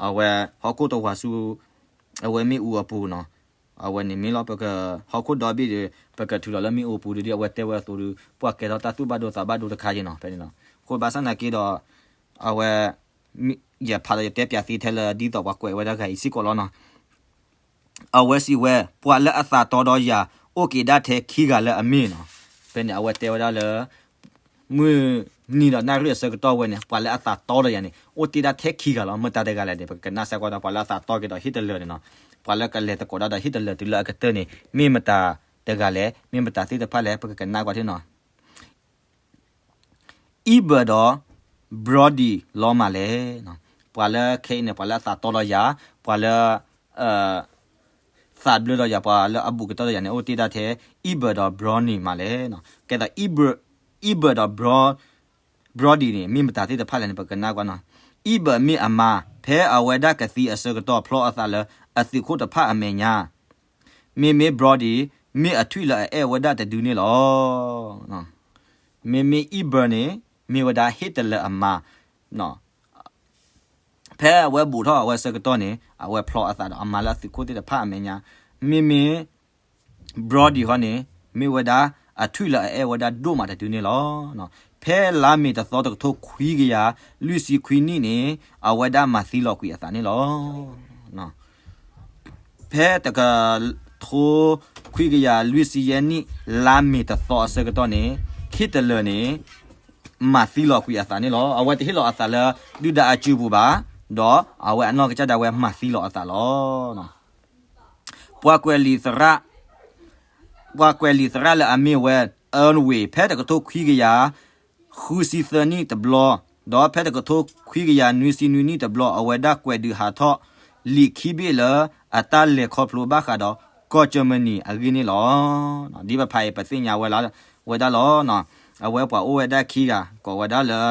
အဝဲ ဟီၣ်ခိၣ်တဝၤဆူ အဝဲမ့ၣ်အူအပူၤနီၤ. အဝဲန့ၣ်မ့ၢ်လီၤ ပက ဟီၣ်ခိၣ်ဒီဘ့ၣ်ဒီး ပကထုးလီၤလၢမ့ၣ်အူပူၤဒုး ဒ်အဝဲတဲဝဲအသိးဒုး ပှၤကဲထီၣ်တၢ်သူၣ်ဘၣ်ဒိသးဘၣ်ဒိတခါက့ၤနီၤ ဖဲန့ၣ်နီၤ. အဃိဘၣ်ဆၣ်သနာ်က့ဒီး အဝဲ ယဖးဒီးယတဲပၠးသ့ထဲလၢ ဒ်သိးပှၤကွဲးဝဲဒၣ်ဂၤအံၤစ့ၢ်ကီးလီၤနီၤ. အဝဲစံးဝဲ ပှၤလၢအသးတီဒီးယၤ အိၣ်က့ၤဒၣ်ထဲခံဂၤလၢအမ့ၢ်နီၤ. ဖဲန့ၣ် အဝဲတဲဝဲဒၣ်လၢ မုၢ်နံၤဒီးနၣ်ရံၣ်အဆၢကတီၢ်ဝဲန့ၣ် ပှၤလၢအသးတီဒီးယၤန့ၣ် အိၣ်တ့ၢ်ဒၣ်ထဲခံဂၤလီၤ. မတၤတဂၤလဲၣ်န့ၣ် ပကကနၣ်စ့ၢ်ကီးဒီး ပှၤလၢအသးတီက့ၤဒီးဟ့ၣ်တလၢာ်န့ၣ်နီၤ. ပှၤလၢကလဲၤသကိးဒၣ်ဒီးဟ့ၣ်တလၢာ်တုၤလၢအကတၢၢ်န့ၣ် မ့ၢ်မတၤတဂၤလဲၣ်, မ့ၢ်မတၤသ့ၣ်တဖၣ်လဲၣ်, ပကကနၣ်ကွၢ်ထံနီၤ. Ebert ဒီး Brody လီၤမးလဲၣ်. ပှၤလၢခဲအံၤန့ၣ် ပှၤလၢအသးတီဒီးယၤ, ပှၤလၢ သးဘျၢဒီးယၤ, ပှၤလၢအဘူးကတၢၢ်ဒီးယၤန့ၣ် အိၣ်တ့ၢ်ဒၣ်ထဲ Ebert ဒီး Brody မးလဲၣ်. ကဲသိး Ebert ဒီး Brody န့ၣ် မ့ၢ်မတၤသ့ၣ်တဖၣ်လဲၣ်န့ၣ် ပကနၣ်ကွၢ်နီၤ. Ebert မ့ၢ်အမါ, ဖဲအဝဲဒၣ်ကသံအဆၢကတီၢ် ဖျီအသးလၢအသုးခိၣ်တဖၣ်အမဲာ်ညါ, မ့မ့ၢ် Brody မ့ၢ်အထွံၣ်လၢအအဲၣ်ဝဲဒၣ်တဒုန့ၣ်လီၤ. မ့မ့ၢ် Ebert န့ၣ် မ့ၢ်ဝဲဒၣ်ဟ့ၣ်တလၢာ်အမါ, ဖဲအဝဲဘူးထီၣ်အဝဲဆၢကတီၢ်န့ၣ် အဝဲဖျီအသးဒီးအမါလၢအသုးခိၣ်သ့ၣ်တဖၣ်အမဲာ်ညါ, မ့မ့ၢ် Brody ဃီန့ၣ် မ့ၢ်ဝဲဒၣ်အထွံၣ်လၢအအဲၣ်ဝဲဒၣ်ဒိၣ်မးတဒုန့ၣ်လီၤ. ဖဲလါမ့ၤတသီ တကထိခွံကယၤလွံၢ်ဆံခွံနံၣ်န့ၣ် အဝဲဒၣ်မၤသံလီၤကွံာ်အသးန့ၣ်လီၤ. ဖဲတကထိခွံကယၤလွံၢ်ဆံယဲၢ်နံၣ် လါမ့ၤတသီအဆၢကတီၢ်န့ၣ် ဟ့ၣ်တလၢာ်န့ၣ် မၤသံလီၤကွံာ်အသးန့ၣ်လီၤ. အဝဲတဟ့ၣ်လီၤအသးလၢဒုၣ်ဒါအစုပူၤဘၣ်, ဒီးအဝဲအနီၢ်ကစၢ်ဒၣ်ဝဲမၤသံလီၤအသးလီၤ. ပှၤကွဲးလံာ်သရၣ်, ပှၤကွဲးလံာ်သရၣ်လၢအမ့ၢ်ဝဲ Irwin ဖဲတကထိခွံကယၤ ဃုဆံသၢနံၣ်တဘျီ, ဒီးဖဲတကထိခွံကယၤနွံဆံနွံနံၣ်တဘျီ အဝဲဒၣ်ကွဲးဒုးဟးထီၣ်လံာ်ခံဘ့ၣ်လၢအတၢ်လဲၤခီဖျိဘၣ်ဃးဒီးကီၢ်ကၠၢမနံၤအဂ့ၢ်န့ၣ်လီၤ. ဒ်ပဖးအံၤ ပသ့ၣ်ညါဝဲလၢ ဝဲဒၣ်လီၤ. အဝဲပှၤအိၣ်ဝဲဒၣ်ခံဂၤ ကိးဝဲဒၣ်လၢ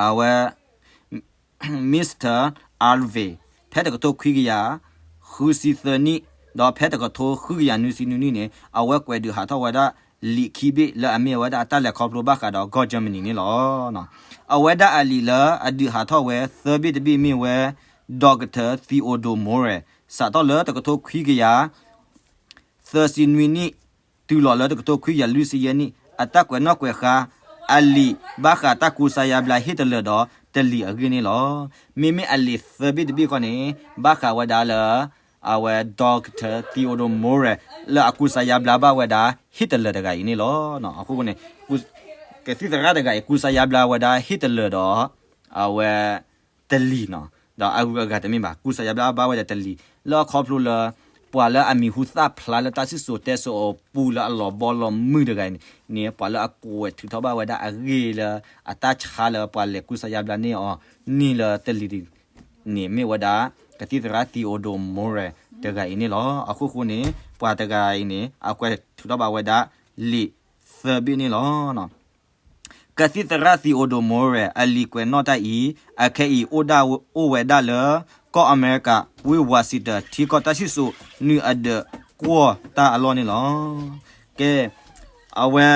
အဝဲ Mister Irwin ဖဲတကထိခွံကယၤ ဃုဆံသၢနံၣ်, ဒီးဖဲတကထိဃုကယၤနွံဆံနွံနံၣ်န့ၣ် အဝဲကွဲးဒုးဟးထီၣ်ဝဲဒၣ်လံာ်ခံဘ့ၣ်လၢအမ့ၢ်ဝဲဒၣ်အတၢ်လဲၤခီဖျိဘၣ်ဃးဒီးကီၢ်ကၠၢမနံၤန့ၣ်လီၤ. အဝဲဒၣ်အလံာ်လၢအဒုးဟးထီၣ်ဝဲသၢဘ့ၣ်တဘ့ၣ်မ့ၢ်ဝဲ Doctor Theodore Moore စးထီၣ်လၢတကထိခွံကယၤ သၢဆံနွံနံၣ် တုၤလီၤလၢတကထိခွံကယၤလွံၢ်ဆံယဲၢ်နံၣ် အတၢ်ကွဲးနီၣ်ကွဲးဃါအလံာ် ဘၣ်ဃးတၢ်ကူစါယါဘျါဟ့ၣ်တလၢာ်ဒီးတလံာ်အဂ့ၢ်န့ၣ်လီၤ. မ့မ့ၢ်အလံာ်သၢဘ့ၣ်တဘ့ၣ်ဃီန့ၣ် ဘၣ်ဃးဝဲဒၣ်လၢ အဝဲ Doctor Theodore Moore လၢအကူစါယါဘျါဘၣ်ဝဲဒၣ်ဟ့ၣ်တလၢာ်တဂၤအံၤန့ၣ်လီၤ. အဃိန့ၣ် ကသံၣ်သရၣ်တဂၤအံၤ ကူစါယါဘျါဝဲဒၣ်ဟ့ၣ်တလၢာ်ဒီး အဝဲ တလံာ်နီၤ, ဒီးအဂုၤအဂၤတမ့ၢ်ဘၣ်, ကူစါယါဘျါဘၣ်ဝဲဒၣ်တလံာ် လၢအခီဖျိလၢ ပှၤလၢအမံၤဟူသၣ်ဖျါလၢတၢ်စံၣ်စိၤတဲစိၤအပူၤလၢအလီၤဘီလီၤမုၢ်တဂၤအံၤန့ၣ် ပှၤလၢအကွဲးထုးထီၣ်ဘၣ်ဝဲဒၣ်အဂ့ၢ်လၢအတၢ်ဆါလၢပှၤလဲၤကူစါယါဘျါန့ၢ်အီၤန့ၣ်လၢတလံာ်န့ၣ် မ့ၢ်ဝဲဒၣ် ကသံၣ်သရၣ် Theodore Moore တဂၤအံၤန့ၣ်လီၤ. အဃိဃိန့ၣ် ပှၤတဂၤအံၤန့ၣ် အကွဲးထုးထီၣ်ဘၣ်ဝဲဒၣ်လံာ်သၢဘ့ၣ်န့ၣ်လီၤ. ကသံၣ်သရၣ် Theodore Moore အလံာ်ကွဲးနီၣ်တၢ်အံၤ အခဲအံၤအိၣ်ဒၣ်အိၣ်ဝဲဒၣ်လၢ ကီၢ်အမဲရကၤ ဝ့ၢ် Washington ထံကီၢ်တၢ်စံၣ်စိၤနုာ်အဒၢးကွီၢ်တၢ်အလီၢ်န့ၣ်လီၤ. ကဲ အဝဲ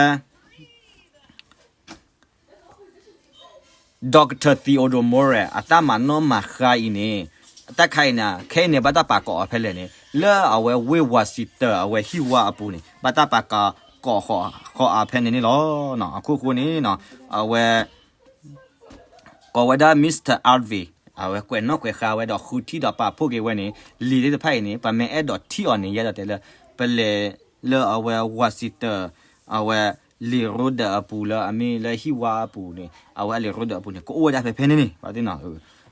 Doctor Theodore Moore အတၢ်မၤနီၣ်မၤဃါအံၤန့ၣ် တၢ်ခါအံၤန့ၣ် ခဲအံၤန့ၣ် ဘၣ်တၢ်ပာ်ကိးအီၤဖဲလဲၣ်န့ၣ် လၢအဝဲဝ့ၢ် Washington အဝဲဟံၣ်ဝါအပူၤန့ၣ် ဘၣ်တၢ်ပာ်ကိးဃီအီၤဖဲန့ၣ်န့ၣ်လီၤ. အခိၣ်ဃိန့ၣ် အဝဲ ကိးဝဲဒၣ် Mister Irwin အဝဲကွဲးနီၣ်ကွဲးဃါဝဲဒီးဃုထံၣ်ဒီးပာ်ဖှိၣ်က့ၤဝဲန့ၣ် လံာ်သ့ၣ်တဖၣ်အံၤန့ၣ် ပမ့ၢ်အဲၣ်ဒိးထံၣ်အီၤန့ၣ် ယအဲၣ်ဒိးတဲလၢ ပလဲၤလၢအဝဲ Washington အဝဲလံာ်ရိဒၢးအပူၤလၢအမ့ၢ်လၢဟံၣ်ဝါအပူၤန့ၣ် အဝဲအလံာ်ရိဒၢးအပူၤန့ၣ် ကအိၣ်ဝဲဒၣ်ဖဲဖဲန့ၣ်န့ၣ်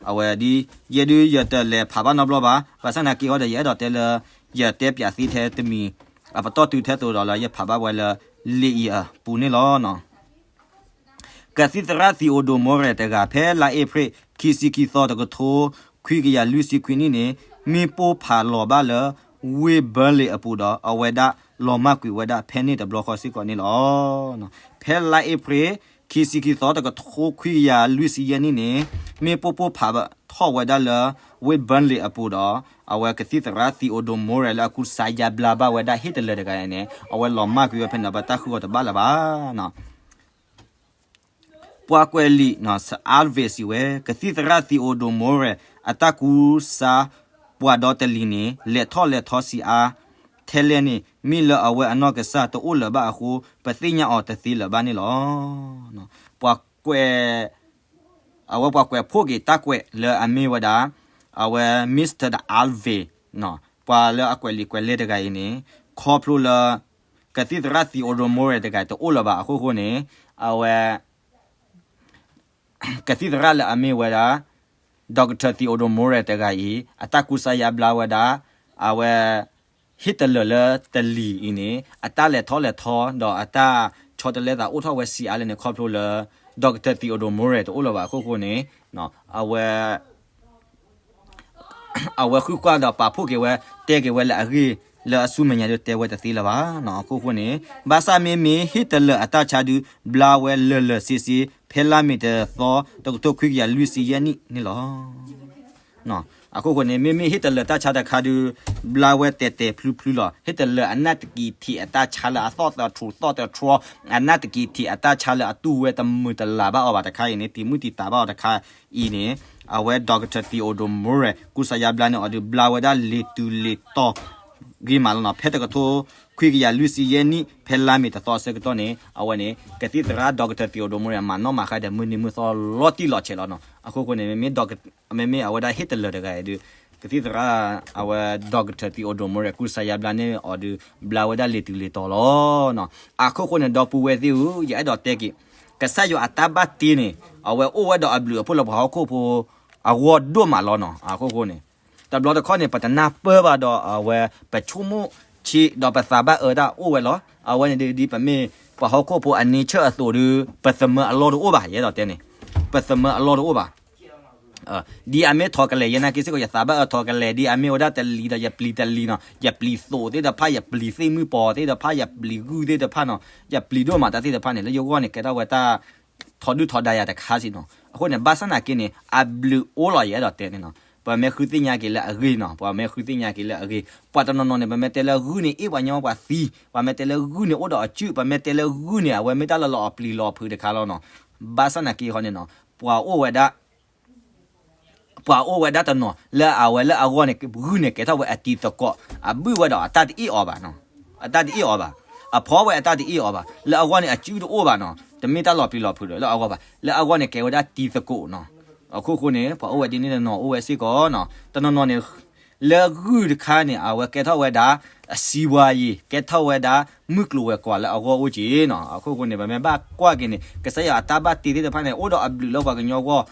အဝဲဒ် ယဲဒုးယတလဲၤဖးဘၣ်နီတဘျီဘၣ်, ဘၣ်ဆၣ်သနာ်က့ဒီး ယအဲၣ်ဒိးတဲလၢ ယတဲပၠးသ့ထဲတမံၤ အပတီၢ်တုၤထဲသိးဒီးလၢယဖးဘၣ်ဝဲလၢလံာ်အံၤအပူၤန့ၣ်လီၤ. ကသံၣ်သရၣ် Theodore Moore တဂၤ ဖဲလါအ့ဖြ့ၣ် ခံဆံခံသီ တကထိခွံကယၤလွံၢ်ဆံခွံနံၣ်န့ၣ် မ့ၢ်ပိၢ်ဖးလီၤဘၣ်လၢ ဝ့ၢ် Berlin အပူၤဒီး အဝဲဒၣ်လီၤမၢ်ကွံာ်ဝဲဒၣ်ဖဲန့ၣ်တဘျီဃီစ့ၢ်ကီးန့ၣ်လီၤ. ဖဲလါအ့ဖြ့ၣ် ခံဆံခံသီ တကထိခွံကယၤလွံၢ်ဆံယဲၢ်နံၣ်န့ၣ် မ့ၢ်ပိၢ်ပိၢ်ဖးထီၣ်ဝဲဒၣ်လၢ ဝ့ၢ် Berlin အပူၤဒီး အဝဲကသံၣ်သရၣ် Theodore Moore လၢအကူစါယါဘျါဘၣ်ဝဲဒၣ်ဟ့ၣ်တလၢာ်တဂၤန့ၣ် အဝဲလီၤမၢ်ကွံာ်ဝဲဖဲန့ၣ်ဒီး ပတၢ်ဃုအီၤတဘၣ်လၢၤဘၣ်. ပှၤကွဲးလံာ် Irwin စံးဝဲ ကသံၣ်သရၣ် Theodore Moore အတၢ်ကူစါပှၤဒီတလံာ်န့ၣ် လဲၤထီၣ်လဲၤထီဆံးအါထဲလဲၣ်န့ၣ် မ့ၢ်လၢအဝဲအနီၢ်ကစၢ်တအိၣ်လၢၤဘၣ်အဃိ ပသ့ၣ်ညါအီၤတသ့လၢၤဘၣ်န့ၣ်လီၤ. ပှၤကွဲး အဝဲပှၤကွဲးဖှိၣ်က့ၤတၢ်ကွဲးလၢအမ့ၢ်ဝဲဒၣ် အဝဲ Mister Irwin နီၤ, ပှၤလၢအကွဲးလံာ်ကွဲးလဲၢ်တဂၤအံၤန့ၣ် ခီဖျိလၢ ကသံၣ်သရၣ် Theodore Moore တဂၤတအိၣ်လၢၤဘၣ်အဃိဃိန့ၣ် အဝဲ ကသံၣ်သရၣ်လၢအမ့ၢ်ဝဲဒၣ် Doctor Theodore Moore တဂၤအံၤ အတၢ်ကူစါယါဘျါဝဲဒၣ် အဝဲ Hitler လၢတလံၤအံၤန့ၣ် အတၢ်လဲၤထီၣ်လဲၤထီ ဒီးအတၢ်ဆီတလဲသးအိၣ်ထီၣ်ဝဲဆံးအါလဲၣ်န့ၣ် ခီဖျိလၢ Doctor Theodore Moore တအိၣ်လၢၤဘၣ်အဃိဃိန့ၣ် အဝဲ အဝဲဃုကွၢ်ဒီးပာ်ဖှိၣ်က့ၤဝဲ တဲက့ၤဝဲလၢအဂ့ၢ်လၢအဆူမဲာ်ညါဒုးတဲဝဲတသ့လၢၤဘၣ်နီၤ. အခိၣ်ဃိန့ၣ် ဘၣ်ဆၣ်မ့မ့ၢ် Hitler အတၢ်ဆါဒုး ဘျါဝဲလၢာ်လၢာ်ဆ့ဆ့ ဖဲလါမ့ၤတသီ တကထိခွံကယၤလွံၢ်ဆံယဲၢ်နံၣ်န့ၣ်လီၤ. အခိၣ်ဃိန့ၣ် မ့မ့ၢ် Hitler တၢ်ဆါတခါဒုး ဘျါဝဲတဲာ်တဲာ်ဖျုဖျုလီၤ. Hitler အနၢ်တကံၤထံးအတၢ်ဆါလၢအသီၣ်သီးထြီသီၣ်သီးထြီ အနၢ်တကံၤထံးအတၢ်ဆါလၢအတူၢ်ဝဲတမုာ်တလၤဘၣ်အီၤဘၣ်တခါအံၤန့ၣ် တံၤမုၢ်တံၤသးဘၣ်အီၤတခါအံၤန့ၣ် အဝဲ Doctor Theodore Moore ကူစါယါဘျါန့ၢ်အီၤဒုး ဘျါဝဲဒၣ်လ့ၤတုၤလ့ၤတီၤ ဂ့ၤမးလီၤနီၤ. ဖဲတကထိခွံကယၤလွံၢ်ဆံယဲၢ်နံၣ် ဖဲလါမ့ၤတသီအဆၢကတီၢ်န့ၣ် အဝဲန့ၣ် ကသံၣ်သရၣ် Doctor Theodore Moore န့ၣ် မၤနီၣ်မၤဃါဒီးမုၢ်နံၤမုၢ်သီလီၤတံၢ်လီၤဆဲးလီၤနီၤ. အခိၣ်ဃိန့ၣ် မ့မ့ၢ် မ့မ့ၢ်အဝဲဒၣ် Hitler တဂၤအံၤဒုး ကသံၣ်သရၣ် အဝဲ Doctor Theodore Moore ကူစါယါဘျါန့ၢ်အီၤဒုး ဘျါဝဲဒၣ်လ့ၤတုၤလ့ၤတီၤလီၤနီၤ. အခိၣ်ဃိန့ၣ် ဒီပုၢ်ဝဲၢ်သ့ၣ်ဧၢ ယအဲၣ်ဒိးတဲက့ၤ ကစၢ်ယွၤအတၢ်ဘၣ်တ့န့ၣ် အဝဲအိၣ်ဝဲဒီးအဘျုးအဖှိၣ်လၢပှၤဟီၣ်ခိၣ်ဖိ အဂီၢ်ဒိၣ်မးလီၤနီၤ. အခိၣ်ဃိန့ၣ် တဘျီတခီၣ်န့ၣ် ပတနၢ်ပၢၢ်ဘၣ်ဒီးအဝဲ ပဆိကမိၣ်ဆံးဒီးပသးဘၣ်အၢတၢ်အိၣ်ဝဲလီၤ. အဝဲန့ၣ်ဒ်ပမ့ၢ်ပှၤဟီၣ်ခိၣ်ဖိအ nature အသိးဒုး ပသမၢအလီၢ်တအိၣ်ဘၣ် ယအဲၣ်ဒိးတဲန့ၣ် ပသမၢအလီၢ်တအိၣ်ဘၣ်. ဒ်အမ့ၢ်ထိးကလဲၤ ယဲနာ်က့စ့ၢ်ကီး ယသးဘၣ်အၢထိးကလဲၤ ဒ်အမ့ၢ်ဝဲဒၣ်တလံၤဒီး ယပျံၤတလံၤနီၤ ယပျံၤသိးသ့ၣ်တဖၣ် ယပျံၤသ့ၣ်မုၢ်ပီၤသ့ၣ်တဖၣ် ယပျံၤဂုၢ်သ့ၣ်တဖၣ်နီၤ ယပျံၤဒိၣ်မးတၢ်သ့ၣ်တဖၣ်န့ၣ် လၢယဂီၢ်န့ၣ် ကဲထီၣ်ဝဲတၢ် ထီဒုၣ်ထီဒါယၤတခါစ့ၢ်နီၤ. အဃိန့ၣ် ဘၣ်ဆၣ်နာ်က့န့ၣ် အဘျုးအိၣ်လီၤ ယအဲၣ်ဒိးတဲန့ၣ်နီၤ. ပမ့ၢ်ဃုသ့ၣ်ညါက့ၤလၢအဂ့ၢ်နီၤ ပမ့ၢ်ဃုသ့ၣ်ညါက့ၤလၢအဂ့ၢ် ပှၤတနီၤနီၤန့ၣ် ပမ့ၢ်တဲလၢဂုၢ်န့ၣ် အ့ၣ်ပှၤညီပှၤသံ ပှၤမ့ၢ်တဲလၢဂုၢ်န့ၣ် အိၣ်ဒီးအစုၣ် ပမ့ၢ်တဲလၢဂုၢ်န့ၣ် အဝဲမ့ၢ်တၢ်လၢလီၤအပျံၤလီၤဖုးတခါလီၤနီၤ. ဘၣ်ဆၣ်နာ်က့ဃီန့ၣ်နီၤ ပှၤအိၣ်ဝဲဒၣ် ပှၤအိၣ်ဝဲဒၣ်တနီၤ လၢအဝဲလၢအဂီၢ်န့ၣ် ဂုၢ်န့ၣ်ကဲထီၣ်ဝဲအတံၤသကိး အဘုၣ်ဝဲဒီးအတၢ်တအ့ၣ်အီၤဘၣ်နီၤ အတၢ်တအ့ၣ်အီၤဘၣ် အဖီဝဲအတၢ်တအ့ၣ်အီၤဘၣ် လၢအဂီၢ်န့ၣ် အစုၣ်တအိၣ်ဘၣ်နီၤ တမ့ၢ်တၢ်လီၤပျံၤလီၤဖုးဒီးလၢအဂီၢ်ဘၣ် လၢအဂီၢ်န့ၣ် ကဲဝဲဒၣ်တံၤသကိးနီၤ. အခိၣ်ဃိန့ၣ် ပှၤအိၣ်ဝဲဒ်န့ၣ်တနီၤအိၣ်ဝဲစ့ၢ်ကီးနီၤ တနီၤနီၤန့ၣ် လၢဂုၢ်တခါန့ၣ် အဝဲကဲထီၣ်ဝဲဒၣ် အစံးဝါယံၤ ကဲထီၣ်ဝဲဒၣ် မုၢ်ကျိၤဝဲၤကွာ်လၢအဂီၢ်အိၣ်က့ၤနီၤ. အခိၣ်ဃိန့ၣ် ပမ့ၢ်ဘၣ်ကွၢ်က့ၤန့ၣ် ကစၢ်ယွၤအတၢ်ဘၣ်တ့သ့ၣ်တဖၣ်န့ၣ် အိၣ်ဒီးအဘျုးလၢပှၤကညီဂီၢ်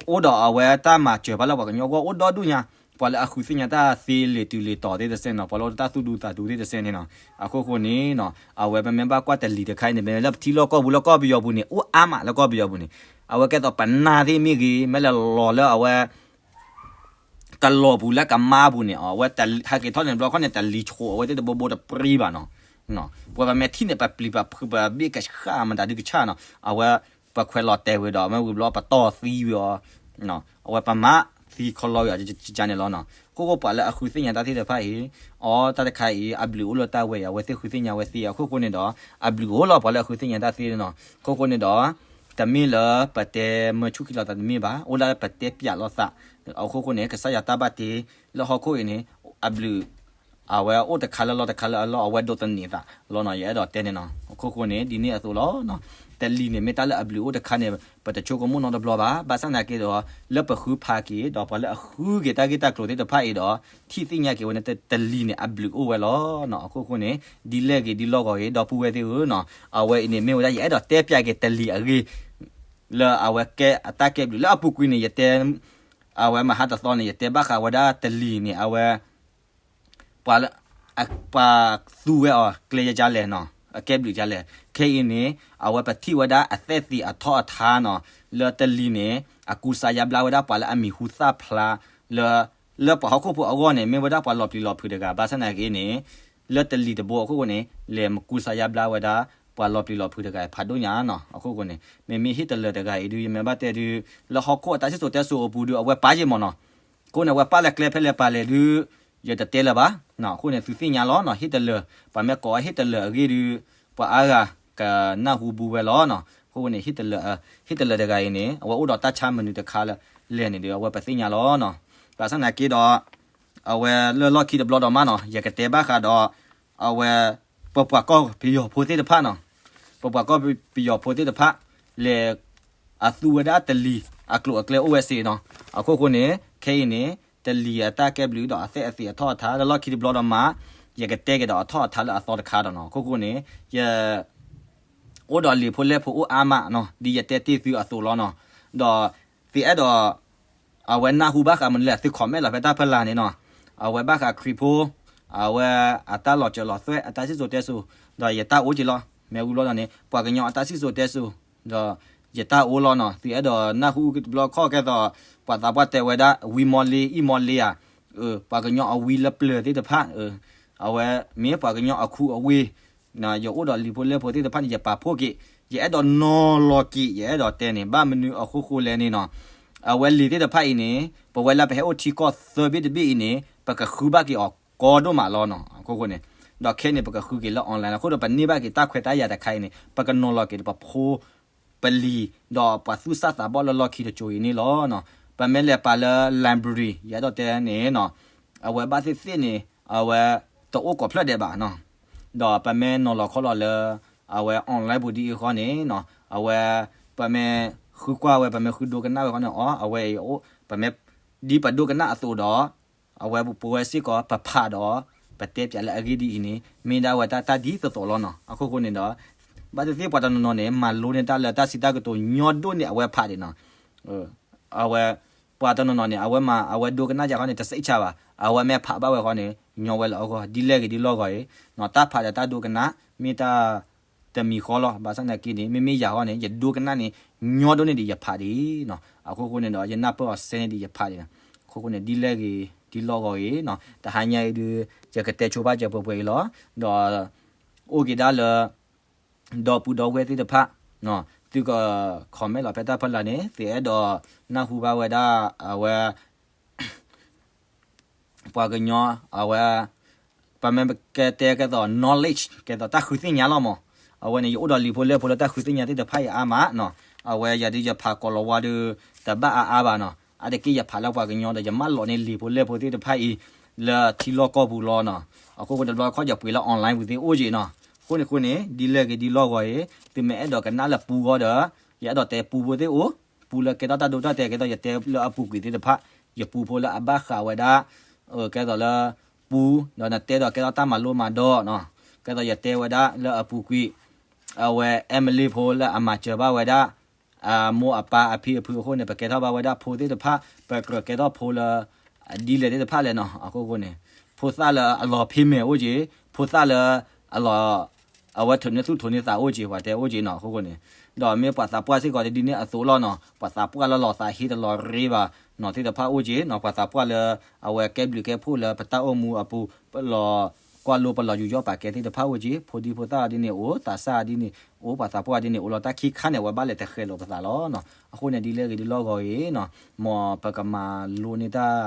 အိၣ်ဒီးအဝဲတၢ်မၤစၢၤဘၣ်လၢပှၤကညီဂီၢ်အိၣ်ဒီဒူၣ်ညါ ပှၤလၢအဃုသ့ၣ်ညါတၢ်သ့လ့ၤတုၤလ့ၤတီၤသ့ၣ်တစဲးနီၤ ပှၤလၢတၢ်သူၣ်ဒူသးဒူသ့ၣ်တစဲးန့ၣ်နီၤ. အခိၣ်ဃိန့ၣ်နီၤ အဝဲပမ့ၢ်ဘၣ်ကွၢ်တလံၤတခါအံၤန့ၣ် ပမ့ၢ်လၢပထံလီၢ်ကီၢ်ပူၤလၢကီၢ်ပယီၤပူၤန့ၣ် အိၣ်အါမးလၢကီၢ်ပယီၤပူၤန့ၣ် အဝဲကဲသိးပနၢ်သ့ၣ်မ့ၢ်ဂ့ၤ မ့ၢ်လဲၤလီၤလၢအဝဲ ကလီၤပူၤလၢကမါပူၤန့ၣ် အဝဲဟဲက့ၤထီၣ်န့ၣ် ဘျီခီန့ၣ် တလံၤဆိးအဝဲသ့ၣ်တဘိဘိတပြံဘၣ်နီၤ. ပှၤပမ့ၢ်ထံၣ်န့ၣ် ပပျံၤပဖုးပဘ့ၣ်ကဆှၣ်မတၤဒုကဆှၣ်နီၤ အဝဲ ပခွဲးလီၤတဲာ်ဝဲဒီး မ့ၢ်ဝံၤဘျီပတီၢ်သံဝံၤအီၤ အဝဲပမၤသံခီလီဝံၤအီၤန့ၣ်လီၤနီၤ. အခိၣ်ဃိပှၤလၢအဃုသ့ၣ်ညါတၢ်သ့ၣ်တဖၣ်အံၤ အီ တၢ်တခါအံၤ အဘျုးအိၣ်လၢတၢ်ဝဲအံၤ အဝဲသ့ၣ်ဃုသ့ၣ်ညါဝဲသ့ အခိၣ်ဃိန့ၣ်ဒီး အဘျုးအိၣ်လီၤပှၤလၢအဃုသ့ၣ်ညါတၢ်သ့နီၤ. အခိၣ်ဃိန့ၣ်ဒီး တမ့ၢ်လၢပတဲမၢဆူၣ်ခံလီၤသးတမ့ၢ်ဘၣ် အိၣ်ဒၣ်လၢပတဲပၠးလိာ်သး. အခိၣ်ဃိန့ၣ် ကစၢ်ယွၤတၢ်ဘၣ်တ့ လၢဟီၣ်ခိၣ်အံၤန့ၣ် အဘျုး အဝဲအိၣ်တခါလၢလီၢ်တခါလၢအလီၢ် အဝဲဒိးသန့ၤသးလီၤနီၤ ယအဲၣ်ဒိးတဲန့ၣ်နီၤ. အခိၣ်ဃိန့ၣ် ဒ်န့ၣ်အသိးလီၤ. တလံၤန့ၣ် မ့ၢ်တၢ်လၢအဘျုးအိၣ်တခါန့ၣ် ပတဆိကမိၣ်နီတဘျီဘၣ်. ဘၣ်ဆၣ်သနာ်က့ဒီး လၢပဃုဖးက့ၤ ဒီးပှၤလၢအဃုက့ၤတၢ်ဂ့ၢ်တၢ်ကျိၤသ့ၣ်တဖၣ်အံၤဒီး ထံၣ်သ့ၣ်ညါက့ၤဝဲန့ၣ် တလံၤန့ၣ် အဘျုးအိၣ်ဝဲလီၤနီၤ. အခိၣ်ဃိန့ၣ် ဒ်လဲၣ်ဂ့ၤဒ်လီၢ်ဂီၤဂ့ၤ ဒီပုၢ်ဝဲၢ်သ့ၣ်ဧၢနီၤ အဝဲအံၤန့ၣ်မ့ၢ်ဝဲဒၣ် ယအဲၣ်ဒိးတဲပၠးက့ၤတလံၤအဂ့ၢ် လၢအဝဲကဲအတၢ်ကဲဘျုး လၢအပူၤကွံာ်န့ၣ် ယတဲ အဝဲမဟါတသီန့ၣ် ယတဲဘၣ်ဃးဝဲဒၣ်တလံၤန့ၣ် အဝဲ ပှၤလၢ ပှၤသူဝဲအီၤကျဲယကလဲၣ်နီၤ အကဲဘျုးကလဲၣ်. ခဲအံၤန့ၣ် အဝဲပထံၣ်ဝဲဒၣ်အသဲၣ်သ့ၣ်အထီအထါနီၤ လၢတလံၤန့ၣ် အကူစါယါဘျါဝဲဒၣ်ပှၤလၢအမံၤဟူသၣ်ဖျါ လၢ လၢပှၤဟီၣ်ခိၣ်ဖိအဂီၢ်န့ၣ် မ့ၢ်ဝဲဒၣ်ပှၤလီၤပျံၤလီၤဖုးတဂၤ ဘၣ်ဆၣ်သနာ်က့န့ၣ် လၢတလံၤတဘိအခိၣ်ဃိန့ၣ် လဲၤမကူစါယါဘျါဝဲဒၣ် ပှၤလီၤပျံၤလီၤဖုးတဂၤဖးဒိၣ်ညါနီၤ. အခိၣ်ဃိန့ၣ် မ့မ့ၢ်ဟ့ၣ်တလၢာ်တဂၤအံၤဒုး ယမ့ၢ်ဘၣ်တဲဒုး လၢဟီၣ်ခိၣ်အတၢ်စံၣ်စိၤတဲစိၤအပူၤဒုး အဝဲပာ်ယဲၢ်မးနီၤ. အဃိန့ၣ် အဝဲပာ်လၢကျဲဖဲလဲၣ်ပာ်လဲၣ်ဒုး ယတတဲလၢၤဘၣ်. အဃိန့ၣ် သုသ့ၣ်ညါလီၤနီၤ ဟ့ၣ်တလၢာ် ပှၤမ့ၢ်ကိးအဟ့ၣ်တလၢာ်အဂ့ၢ်ဒုး ပှၤအါဂၤကနၢ်ဟူဘူးဝဲလီၤနီၤ. အဃိန့ၣ် ဟ့ၣ်တလၢာ် ဟ့ၣ်တလၢာ်တဂၤအံၤန့ၣ် အဝဲအိၣ်ဒီးတၢ်ဆါမနုၤတခါလဲၣ်န့ၣ်ဒုး အဝဲပသ့ၣ်ညါလီၤနီၤ. ဘၣ်ဆၣ်သနာ်က့ဒီး အဝဲလၢလီၢ်ခံတဘျီဒီးမးနီၤ ယကတဲဘၣ်ဃးဒီး အဝဲ ပပှၤကီၢ်ပယီၤဖိသ့ၣ်တဖၣ်နီၤ ပပှၤကီၢ်ပယီၤဖိသ့ၣ်တဖၣ် လဲၤ အသူဝဲဒၣ်တလံၤ အကျိၤအကျဲအိၣ်ဝဲစ့ၢ်နီၤ. အခိၣ်ဃိန့ၣ် ခဲအံၤန့ၣ် တလံၤအတၢ်ကဲဘျုးဒီးအသဲအသ့ၣ်အထီၣ်အထါ လၢလီၢ်ခံတဘျီဒီးမး ယကတဲက့ၤဒီးအထီၣ်အထါလၢအသီတခါဒီးနီၤ. အခိၣ်ဃိန့ၣ် ယ အိၣ်ဒီးလံာ်ဖိလဲၢ်ဖိအိၣ်အါမးနီၤ ဒ်ယတဲတ့ၢ်သုအသိးလီၤနီၤ. ဒီးသုအဲၣ်ဒိး အဝဲနၢ်ဟူဘၣ်ဃးမနုၤလဲၣ် သု comment လီၤဖဲတၢ်ဖီလာ်န့ၣ်နီၤ. အဝဲဘၣ်ဃးခရံာ်ဖိ အဝဲအတၢ်လီၤစၢၤလီၤသွဲၣ် အတၢ်စံၣ်စိၤတဲစိၤ ဒီးယတၢ်အိၣ်က့ၤလီၤ. မ့ၢ်ဝံၤဘျီဒီးန့ၣ် ပှၤကညီအတၢ်စံၣ်စိၤတဲစိၤ ဒီးယတၢ်အိၣ်လီၤနီၤ. သုအဲၣ်ဒိးနၢ်ဟူတဘျီခီၣ်ကဲသိး ပှၤသးပှၢ်တဲဝဲဒၣ် ဝံမီလ့ အံၣ်မီလ့ဧါ, ပှၤကညီအဝံလၢပျၢၤသ့ၣ်တဖၣ် အဝဲမ့ၢ်ပှၤကညီအခူအဝ့ၢ် ယအိၣ်ဒီးလံာ်ဖိလဲၢ်ဖိသ့ၣ်တဖၣ်န့ၣ် ယပာ်ဖှိၣ်က့ၤ, ယအဲၣ်ဒိးနီၤလီၤက့ၤ ယအဲၣ်ဒိးတဲန့ၣ် ဘၣ်မနုၤအဃိဃိလဲၣ်န့ၣ်နီၤ. အဝဲလံာ်သ့ၣ်တဖၣ်အံၤန့ၣ် ပဝဲလၢပဟဲအိၣ်ထံကီၢ်သၢဘ့ၣ်တဘ့ၣ်အံၤန့ၣ် ပကဃုဘၣ်က့ၤအီၤကီဒိၣ်မးလီၤနီၤ. အခိၣ်ဃိန့ၣ် ဒီးခဲန့ၣ် ပကဃုက့ၤလၢ online လီၤ. အဃိဒီးပန့ၢ်ဘၣ်က့ၤတၢ်ခွဲးတၢ်ယာ်တခါအံၤန့ၣ် ပကနီၤလီၤက့ၤဒီးပဖိ ပလံၤ ဒီးပှၤသူၣ်စၢ်သးဘီၣ်လၢလီၢ်ခံတစိၤအံၤန့ၣ်လီၤ. ပမ့ၢ်လဲၤပာ်လၢ library ယအဲၣ်ဒိးတဲန့ၣ်နီၤ အဝဲဘၣ်သ့ၣ်သ့ၣ်န့ၣ် အဝဲတအိၣ်ကိးဖျၢၣ်ဒဲးဘၣ်နီၤ. ဒီးပမ့ၢ်နီၤလီၤခီလီၤလၢ အဝဲ online ပူၤဒ်အံၤဃီန့ၣ်နီၤ အဝဲ ပမ့ၢ်ဃုကွၢ်ဝဲ ပမ့ၢ်ဃုဒိကနၣ်ဝဲဃီန့ၣ် အီ အဝဲအံၤအိၣ် ပမ့ၢ် ဒ်ပဒိကနၣ်အသိးဒီး အဝဲပဝဲစ့ၢ်ကီး ပဖးဒီး ပတဲပၠးလၢအဂ့ၢ်ဒ်အံၤန့ၣ် မ့ၢ်ဒၣ်ဝဲတၢ်တၢ်ဒ်သိးသိးလီၤနီၤ. အခိၣ်ဃိန့ၣ်ဒီး ဘၣ်သ့ၣ်သ့ၣ်ပှၤတနီၤနီၤန့ၣ် မၤလိန့ၢ်တၢ်လၢတၢ်စံးတၢ်ကတိၤညီဒိၣ်န့ၢ်အဝဲဖးဒံးနီၤ. အဝဲ ပှၤတနီၤနီၤန့ၣ် အဝဲမၤ အဝဲဒိကနၣ်ယၤဃီန့ၣ် တစံးဆါဘၣ်. အဝဲမ့ၢ်ဖးဘၣ်ဝဲဃီန့ၣ် ညီဝဲလၢအဂီၢ် ဒ်လဲၣ်ဂ့ၤဒ်လီၢ်ဂီၤအံၤ တၢ်ဖးဒီးတၢ်ဒိကနၣ် မ့ၢ်တၢ် တမံၤဃီလီၤ. ဘၣ်ဆၣ်သနာ်က့န့ၣ် မ့မ့ၢ်ယၤဃီန့ၣ် ယဒိကနၣ်န့ၣ် ညီဒိၣ်န့ၢ်ဒံးယဖးဒံးနီၤ. အခိၣ်ဃိန့ၣ်ဒီး ယနၢ်ပၢၢ်အီၤစဲန့ၢ်ဒံးယဖးဒံးနီၤ. အခိၣ်ဃိန့ၣ် ဒ်လဲၣ်ဂ့ၤဒ်လီၢ်ဂီၤအံၤနီၤ တဟါညါအံၤဒုး ယကတဲဆိဘၣ်စၢၤပှဲၤပှဲၤအံၤလီၤ. ဒီး အိၣ်က့ၤဒၣ်လၢ ဒီပုၢ်ဒီဝဲၢ်သ့ၣ်တဖၣ် သုက comment လီၤဖဲတၢ်ဖီလာ်န့ၣ် သုအဲၣ်ဒိးနၢ်ဟူဘၣ်ဝဲဒၣ် အဝဲ ပှၤကညီ အဝဲ ပမ့ၢ်ကတဲကဲသိး knowledge ကဲသိးတၢ်ဃုသ့ၣ်ညါလီၤမး. အဝဲန့ၣ် ယအိၣ်ဒီးလံာ်ဖိလဲၢ်ဖိလၢတၢ်ဃုသ့ၣ်ညါသ့ၣ်တဖၣ်အံၤအါမးနီၤ. အဝဲယၤဒုးယဖးကိးလီၤဝါဒုး တဘၣ်အါအါဘၣ်နီၤ. အါတက့ၢ်ယဖးလၢပှၤကညီဒီး ယမၢလီၤန့ၢ်လံာ်ဖိလဲၢ်ဖိသ့ၣ်တဖၣ်အံၤ လၢထံလီၢ်ကီၢ်ပူၤလီၤနီၤ. အခိၣ်ဃိန့ၣ်တဘျီခီၣ်ယပှ့ၤလၢ online ပူၤသ့ၣ်အိၣ်က့ၤနီၤ. အဃိန့ၣ်အဃိန့ၣ် ဒ်လဲၣ်ဂ့ၤဒ်လီၢ်ဂီၤအံၤ သုမ့ၢ်အဲၣ်ဒိးကနၣ်လၢပူဂီၢ်ဒီး ယအဲၣ်ဒိးတဲပူဖိသ့ၣ်အိၣ် ပူလၢကဲထီၣ်တၢ်ဒိတၢ်တဲာ် ကဲသိးယတဲလၢအပူၤကွံာ်သ့ၣ်တဖၣ် ယပူဖိလၢအဘၣ်ဃးဝဲဒၣ် ကဲသိးလၢ ပူ ဒီးနတဲဒီးကဲထီၣ်တၢ်မၤလိမၤဒိးနီၤ. ကဲသိးယတဲဝဲဒၣ်လၢအပူၤကွံာ် အဝဲ Emily ဖိလၢအမၤစၢၤဘၣ်ဝဲဒၣ် အမိၢ်အပၢ်အဖံအဖုအဃိန့ၣ် ပကဲထီၣ်ဘၣ်ဝဲဒၣ်ဖိသ့ၣ်တဖၣ် ပကြၢးကဲထီၣ်ဖိလၢ ဒ်လဲၣ်သ့ၣ်တဖၣ်လဲၣ်နီၤ. အခိၣ်ဃိန့ၣ် ဖိသၣ်လၢအလီၤဖ့မဲာ်အိၣ်က့ၤ ဖိသၣ်လၢ အလီၤ အဝဲထိးန့ၢ်သူၣ်ထိးန့ၢ်သးအိၣ်က့ၤ ပှၤတဲအိၣ်က့ၤနီၤ. အခိၣ်ဃိန့ၣ် ဒီးမ့ၢ်ပှၤသးပှၢ်စ့ၢ်ကီးဒ်န့ၣ်အသိးလီၤနီၤ. ပှၤသးပှၢ်လၢလီၤသးဟ့တလီၤရ့ဘၣ်နီၤသ့ၣ်တဖၣ်အိၣ်က့ၤနီၤ. ပှၤသးပှၢ်လၢ အဝဲကဲဘျုးကဲဖှိၣ်လၢပတၢ်အိၣ်မူအပူၤ ပလီၤကွၢ်လိပလီၤယူးယီၣ်ပာ်ကဲသ့ၣ်တဖၣ်အိၣ်က့ၤ ဖိဒံဖိသၣ်ဒ်န့ၣ်အိၣ် သးစၢ်ဒ်န့ၣ်အိၣ် ပှၤသးပှၢ်ဒ်န့ၣ်အိၣ်လီၤ. တၢ်ခံခါန့ၣ် အဝဲဘၣ်လဲၤတဃဲးလိာ်ပသးလီၤနီၤ. အဃိန့ၣ် ဒ်လဲၣ်ဂ့ၤဒ်လီၢ်ဂီၤအံၤနီၤ မ်ပကမၤလိန့ၢ်တၢ်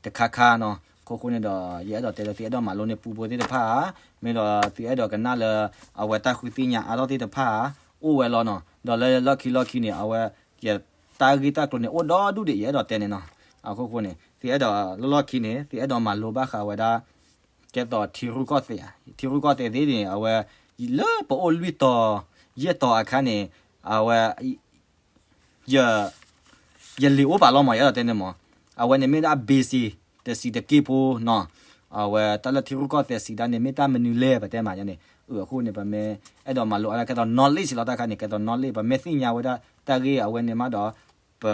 တခါခါနီၤ. အခိၣ်ဃိန့ၣ်ဒီး ယအဲၣ်ဒိးတဲလၢသုအဲၣ်ဒိးမၤလိန့ၢ်ပူဖိသ့ၣ်တဖၣ်ဧါ မ့ၢ်ဒီးသုအဲၣ်ဒိးကနၣ်လၢ အဝဲတၢ်ဃုသ့ၣ်ညါအါထီၣ်သ့ၣ်တဖၣ်ဧါ အိၣ်ဝဲလီၤနီၤ. ဒီးလၢလီၢ်ခံလီၢ်ခံန့ၣ် အဝဲ ယတၢ်ဂ့ၢ်တၢ်ကျိၤန့ၣ် အိၣ်ဒီဒူၣ်ဒံး ယအဲၣ်ဒိးတဲန့ၣ်နီၤ. အခိၣ်ဃိန့ၣ် သုအဲၣ်ဒိးလၢလီၢ်ခံန့ၣ် သုအဲၣ်ဒိးမၤလိဘၣ်ဃးဝဲဒၣ် ကဲသိးထံရူၢ်ကီၢ်သဲးဧါ ထံရူၢ်ကီၢ်သဲးသ့ၣ်န့ၣ် အဝဲ လၢပအိၣ်လွံၢ်တီၤ ယဲၢ်တီၤအခါန့ၣ် အဝဲ ယ ယလံာ်အိၣ်ပာ်လီၤမး ယအဲၣ်ဒိးတဲန့ၣ်မး အဝဲန့ၣ်မ့ၢ်ဒၣ် basic တစံးတက့ၢ်ဖိနီၤ. အဝဲတၢ်လၢထံရူၢ်ကီၢ်သဲးစံးဒၣ်န့ၣ် မ့ၢ်တၢ်မနုၤလဲၣ် ပတဲမးန့ၣ် အဃိန့ၣ် ပမ့ၢ်အဲၣ်ဒိးမၤလိအါဒၣ်ကဲသိး knowledge လီၤ တၢ်ခါန့ၣ် ကဲသိး knowledge ပမ့ၢ်သ့ၣ်ညါဝဲဒၣ်တၢ်ဂ့ၢ်အဝဲန့ၣ်မးဒီး ပ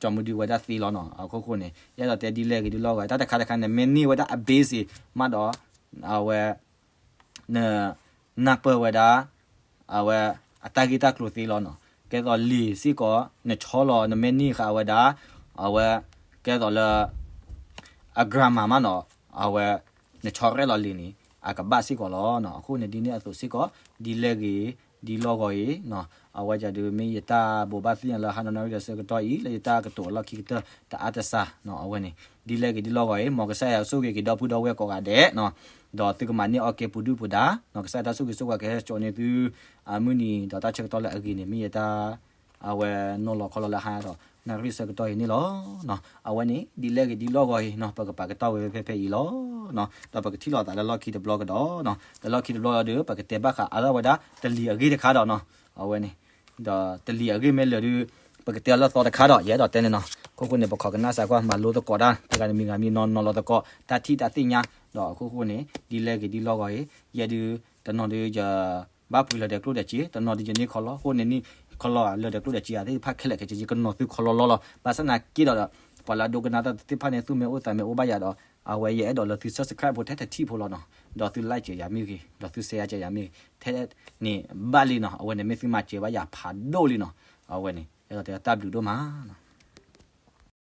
ကၠီမူဒုးဝဲဒၣ်သ့လီၤနီၤ. အခိၣ်ဃိန့ၣ် ယအဲၣ်ဒိးတဲဒ်လဲၣ်ဂ့ၤဒ်လီၢ်ဂီၤ တၢ်တခါတခါန့ၣ် မ့ၢ်န့ၢ်ဝဲဒၣ်အ basic မးဒီး အဝဲ န နၢ်ပၢၢ်ဝဲဒၣ် အဝဲ အတၢ်ဂ့ၢ်တၢ်ကျိၤသ့လီၤနီၤ. ကဲသိးလံာ်စ့ၢ်ကီး နဆီလီၤ နမ့ၢ်န့ၢ်ဃာ်ဝဲဒၣ် အဝဲ ကဲသိးလၢ အ grammar မးနီၤ အဝဲ နဆီရဲၣ်လီၤလံာ်န့ၣ် အကဘၣ်စ့ၢ်ကီးလီၤနီၤ. အဃိန့ၣ် ဒ်န့ၣ်အသိးစ့ၢ်ကီး ဒ်လဲၣ်ဂ့ၤ ဒ်လီၢ်ဂီၤအံၤနီၤ အဝဲဒၣ်ဒုးမ့ၢ်ယတၢ်ဘိးဘၣ်သ့ၣ်ညါလၢဟါနီၤနၣ်ရံၣ်ဒီးဆၢကတီၢ်အံၤ လၢယတၢ်ကတိၤအလီၢ်ခံကတၢၢ်တအါတစှၤနီၤ အဝဲန့ၣ် ဒ်လဲၣ်ဂ့ၤဒ်လီၢ်ဂီၤအံၤ မ်ကစၢ်ယွၤဆိၣ်ဂ့ၤက့ၤဒီပုၢ်ဒီဝဲၢ်ကိးဂၤဒဲးနီၤ ဒီးသုကမၤန့ၢ်အီၣ်ကဲပူၤဒုၣ်ပူၤဒါနီၤ ကစၢ်ယွၤတၢ်ဆိၣ်ဂ့ၤဆိၣ်ဝါကဟဲစိာ်န့ၢ်သု အမုၢ်နံၤဒီးတၢ်ဆၢကတီၢ်လၢအဂ့ၤန့ၣ် မ့ၢ်ယတၢ် အဝဲနီၤလီၤခီလီၤလၢဟါဒီးနၣ်ရံၣ်ဆၢကတီၢ်အံၤန့ၣ်လီၤ. အဝဲန့ၣ် ဒ်လဲၣ်ဂ့ၤဒ်လီၢ်ဂီၤအံၤနီၤ ပကပာ်ကတီၢ်ဝဲဖဲဖဲအံၤလီၤ. ဒီးပကထံၣ်လိာ်သးလၢလီၢ်ခံတဘျီကဒီးနီၤ ဒီးလီၢ်ခံတဘျီဒီး ပကတဲဘၣ်ဃးအါထီၣ်ဝဲဒၣ်တလံၤအဂ့ၢ်တခါဒီးနီၤ အဝဲန့ၣ် ဒီးတလံၤအဂ့ၢ်မ့ၢ်လၢာ်ဒုး ပကတဲအီၤလၢသီတခါဒီး ယအဲၣ်ဒိးတဲန့ၣ်နီၤ အဃိန့ၣ် ပခိးကနၣ်စ့ၢ်ကီး မၤလိသကိးတၢ် တဂၤတမံၤဂၤမံၤ နီၢ်နီၢ်လီၤသကိး တၢ်ထံၣ်တၢ်သ့ၣ်ညါ ဒီးအခိၣ်ဃိန့ၣ် ဒ်လဲၣ်ဂ့ၤဒ်လဲၣ်ဂ့ၤ ယဲဒုး တနီၤဒုးယ ဘၣ်ပှ့ၤလၢၤဒီးကျိၣ်ဒီးစ့ တနီၤဒုးယန့ၢ်ခီလီ အဃိန့ၣ်န့ၣ် ခီလီလၢၤဒီးကျိၣ်ဒီးစ့ သ့ၣ်တဖၣ်ခဲလၢာ်ခဲဆ့ ယကနီၤသုခီလီလီလီၤ. ဘၣ်ဆၣ်သနာ်က့ဒီး ပှၤလၢအဒိကနၣ်တၢ်သ့ၣ်တဖၣ်န့ၣ် သူၣ်မ့ၢ်အိၣ်သးမ့ၢ်အိၣ်ဘၣ်ယၤဒီး အဝဲယအဲၣ်ဒိးလၢသု subscribe ဖိထဲတထံၣ်ဖိလီၤနီၤ, ဒီးသု like ကဲယၤမ့ၢ်ဂ့ၤ ဒီးသု share ကဲယၤမ့ၢ်ဂ့ၤ ထဲန့ၣ်ဘၣ်လံနီၤ. အဝဲန့ၣ်မ့ၢ်သုမၤစၢၤဘၣ်ယၤဖးဒိၣ်လံနီၤ. အဝဲန့ၣ် အဲၣ်ဒိးတဲတၢ်ဘျုးဒိၣ်မးနီၤ.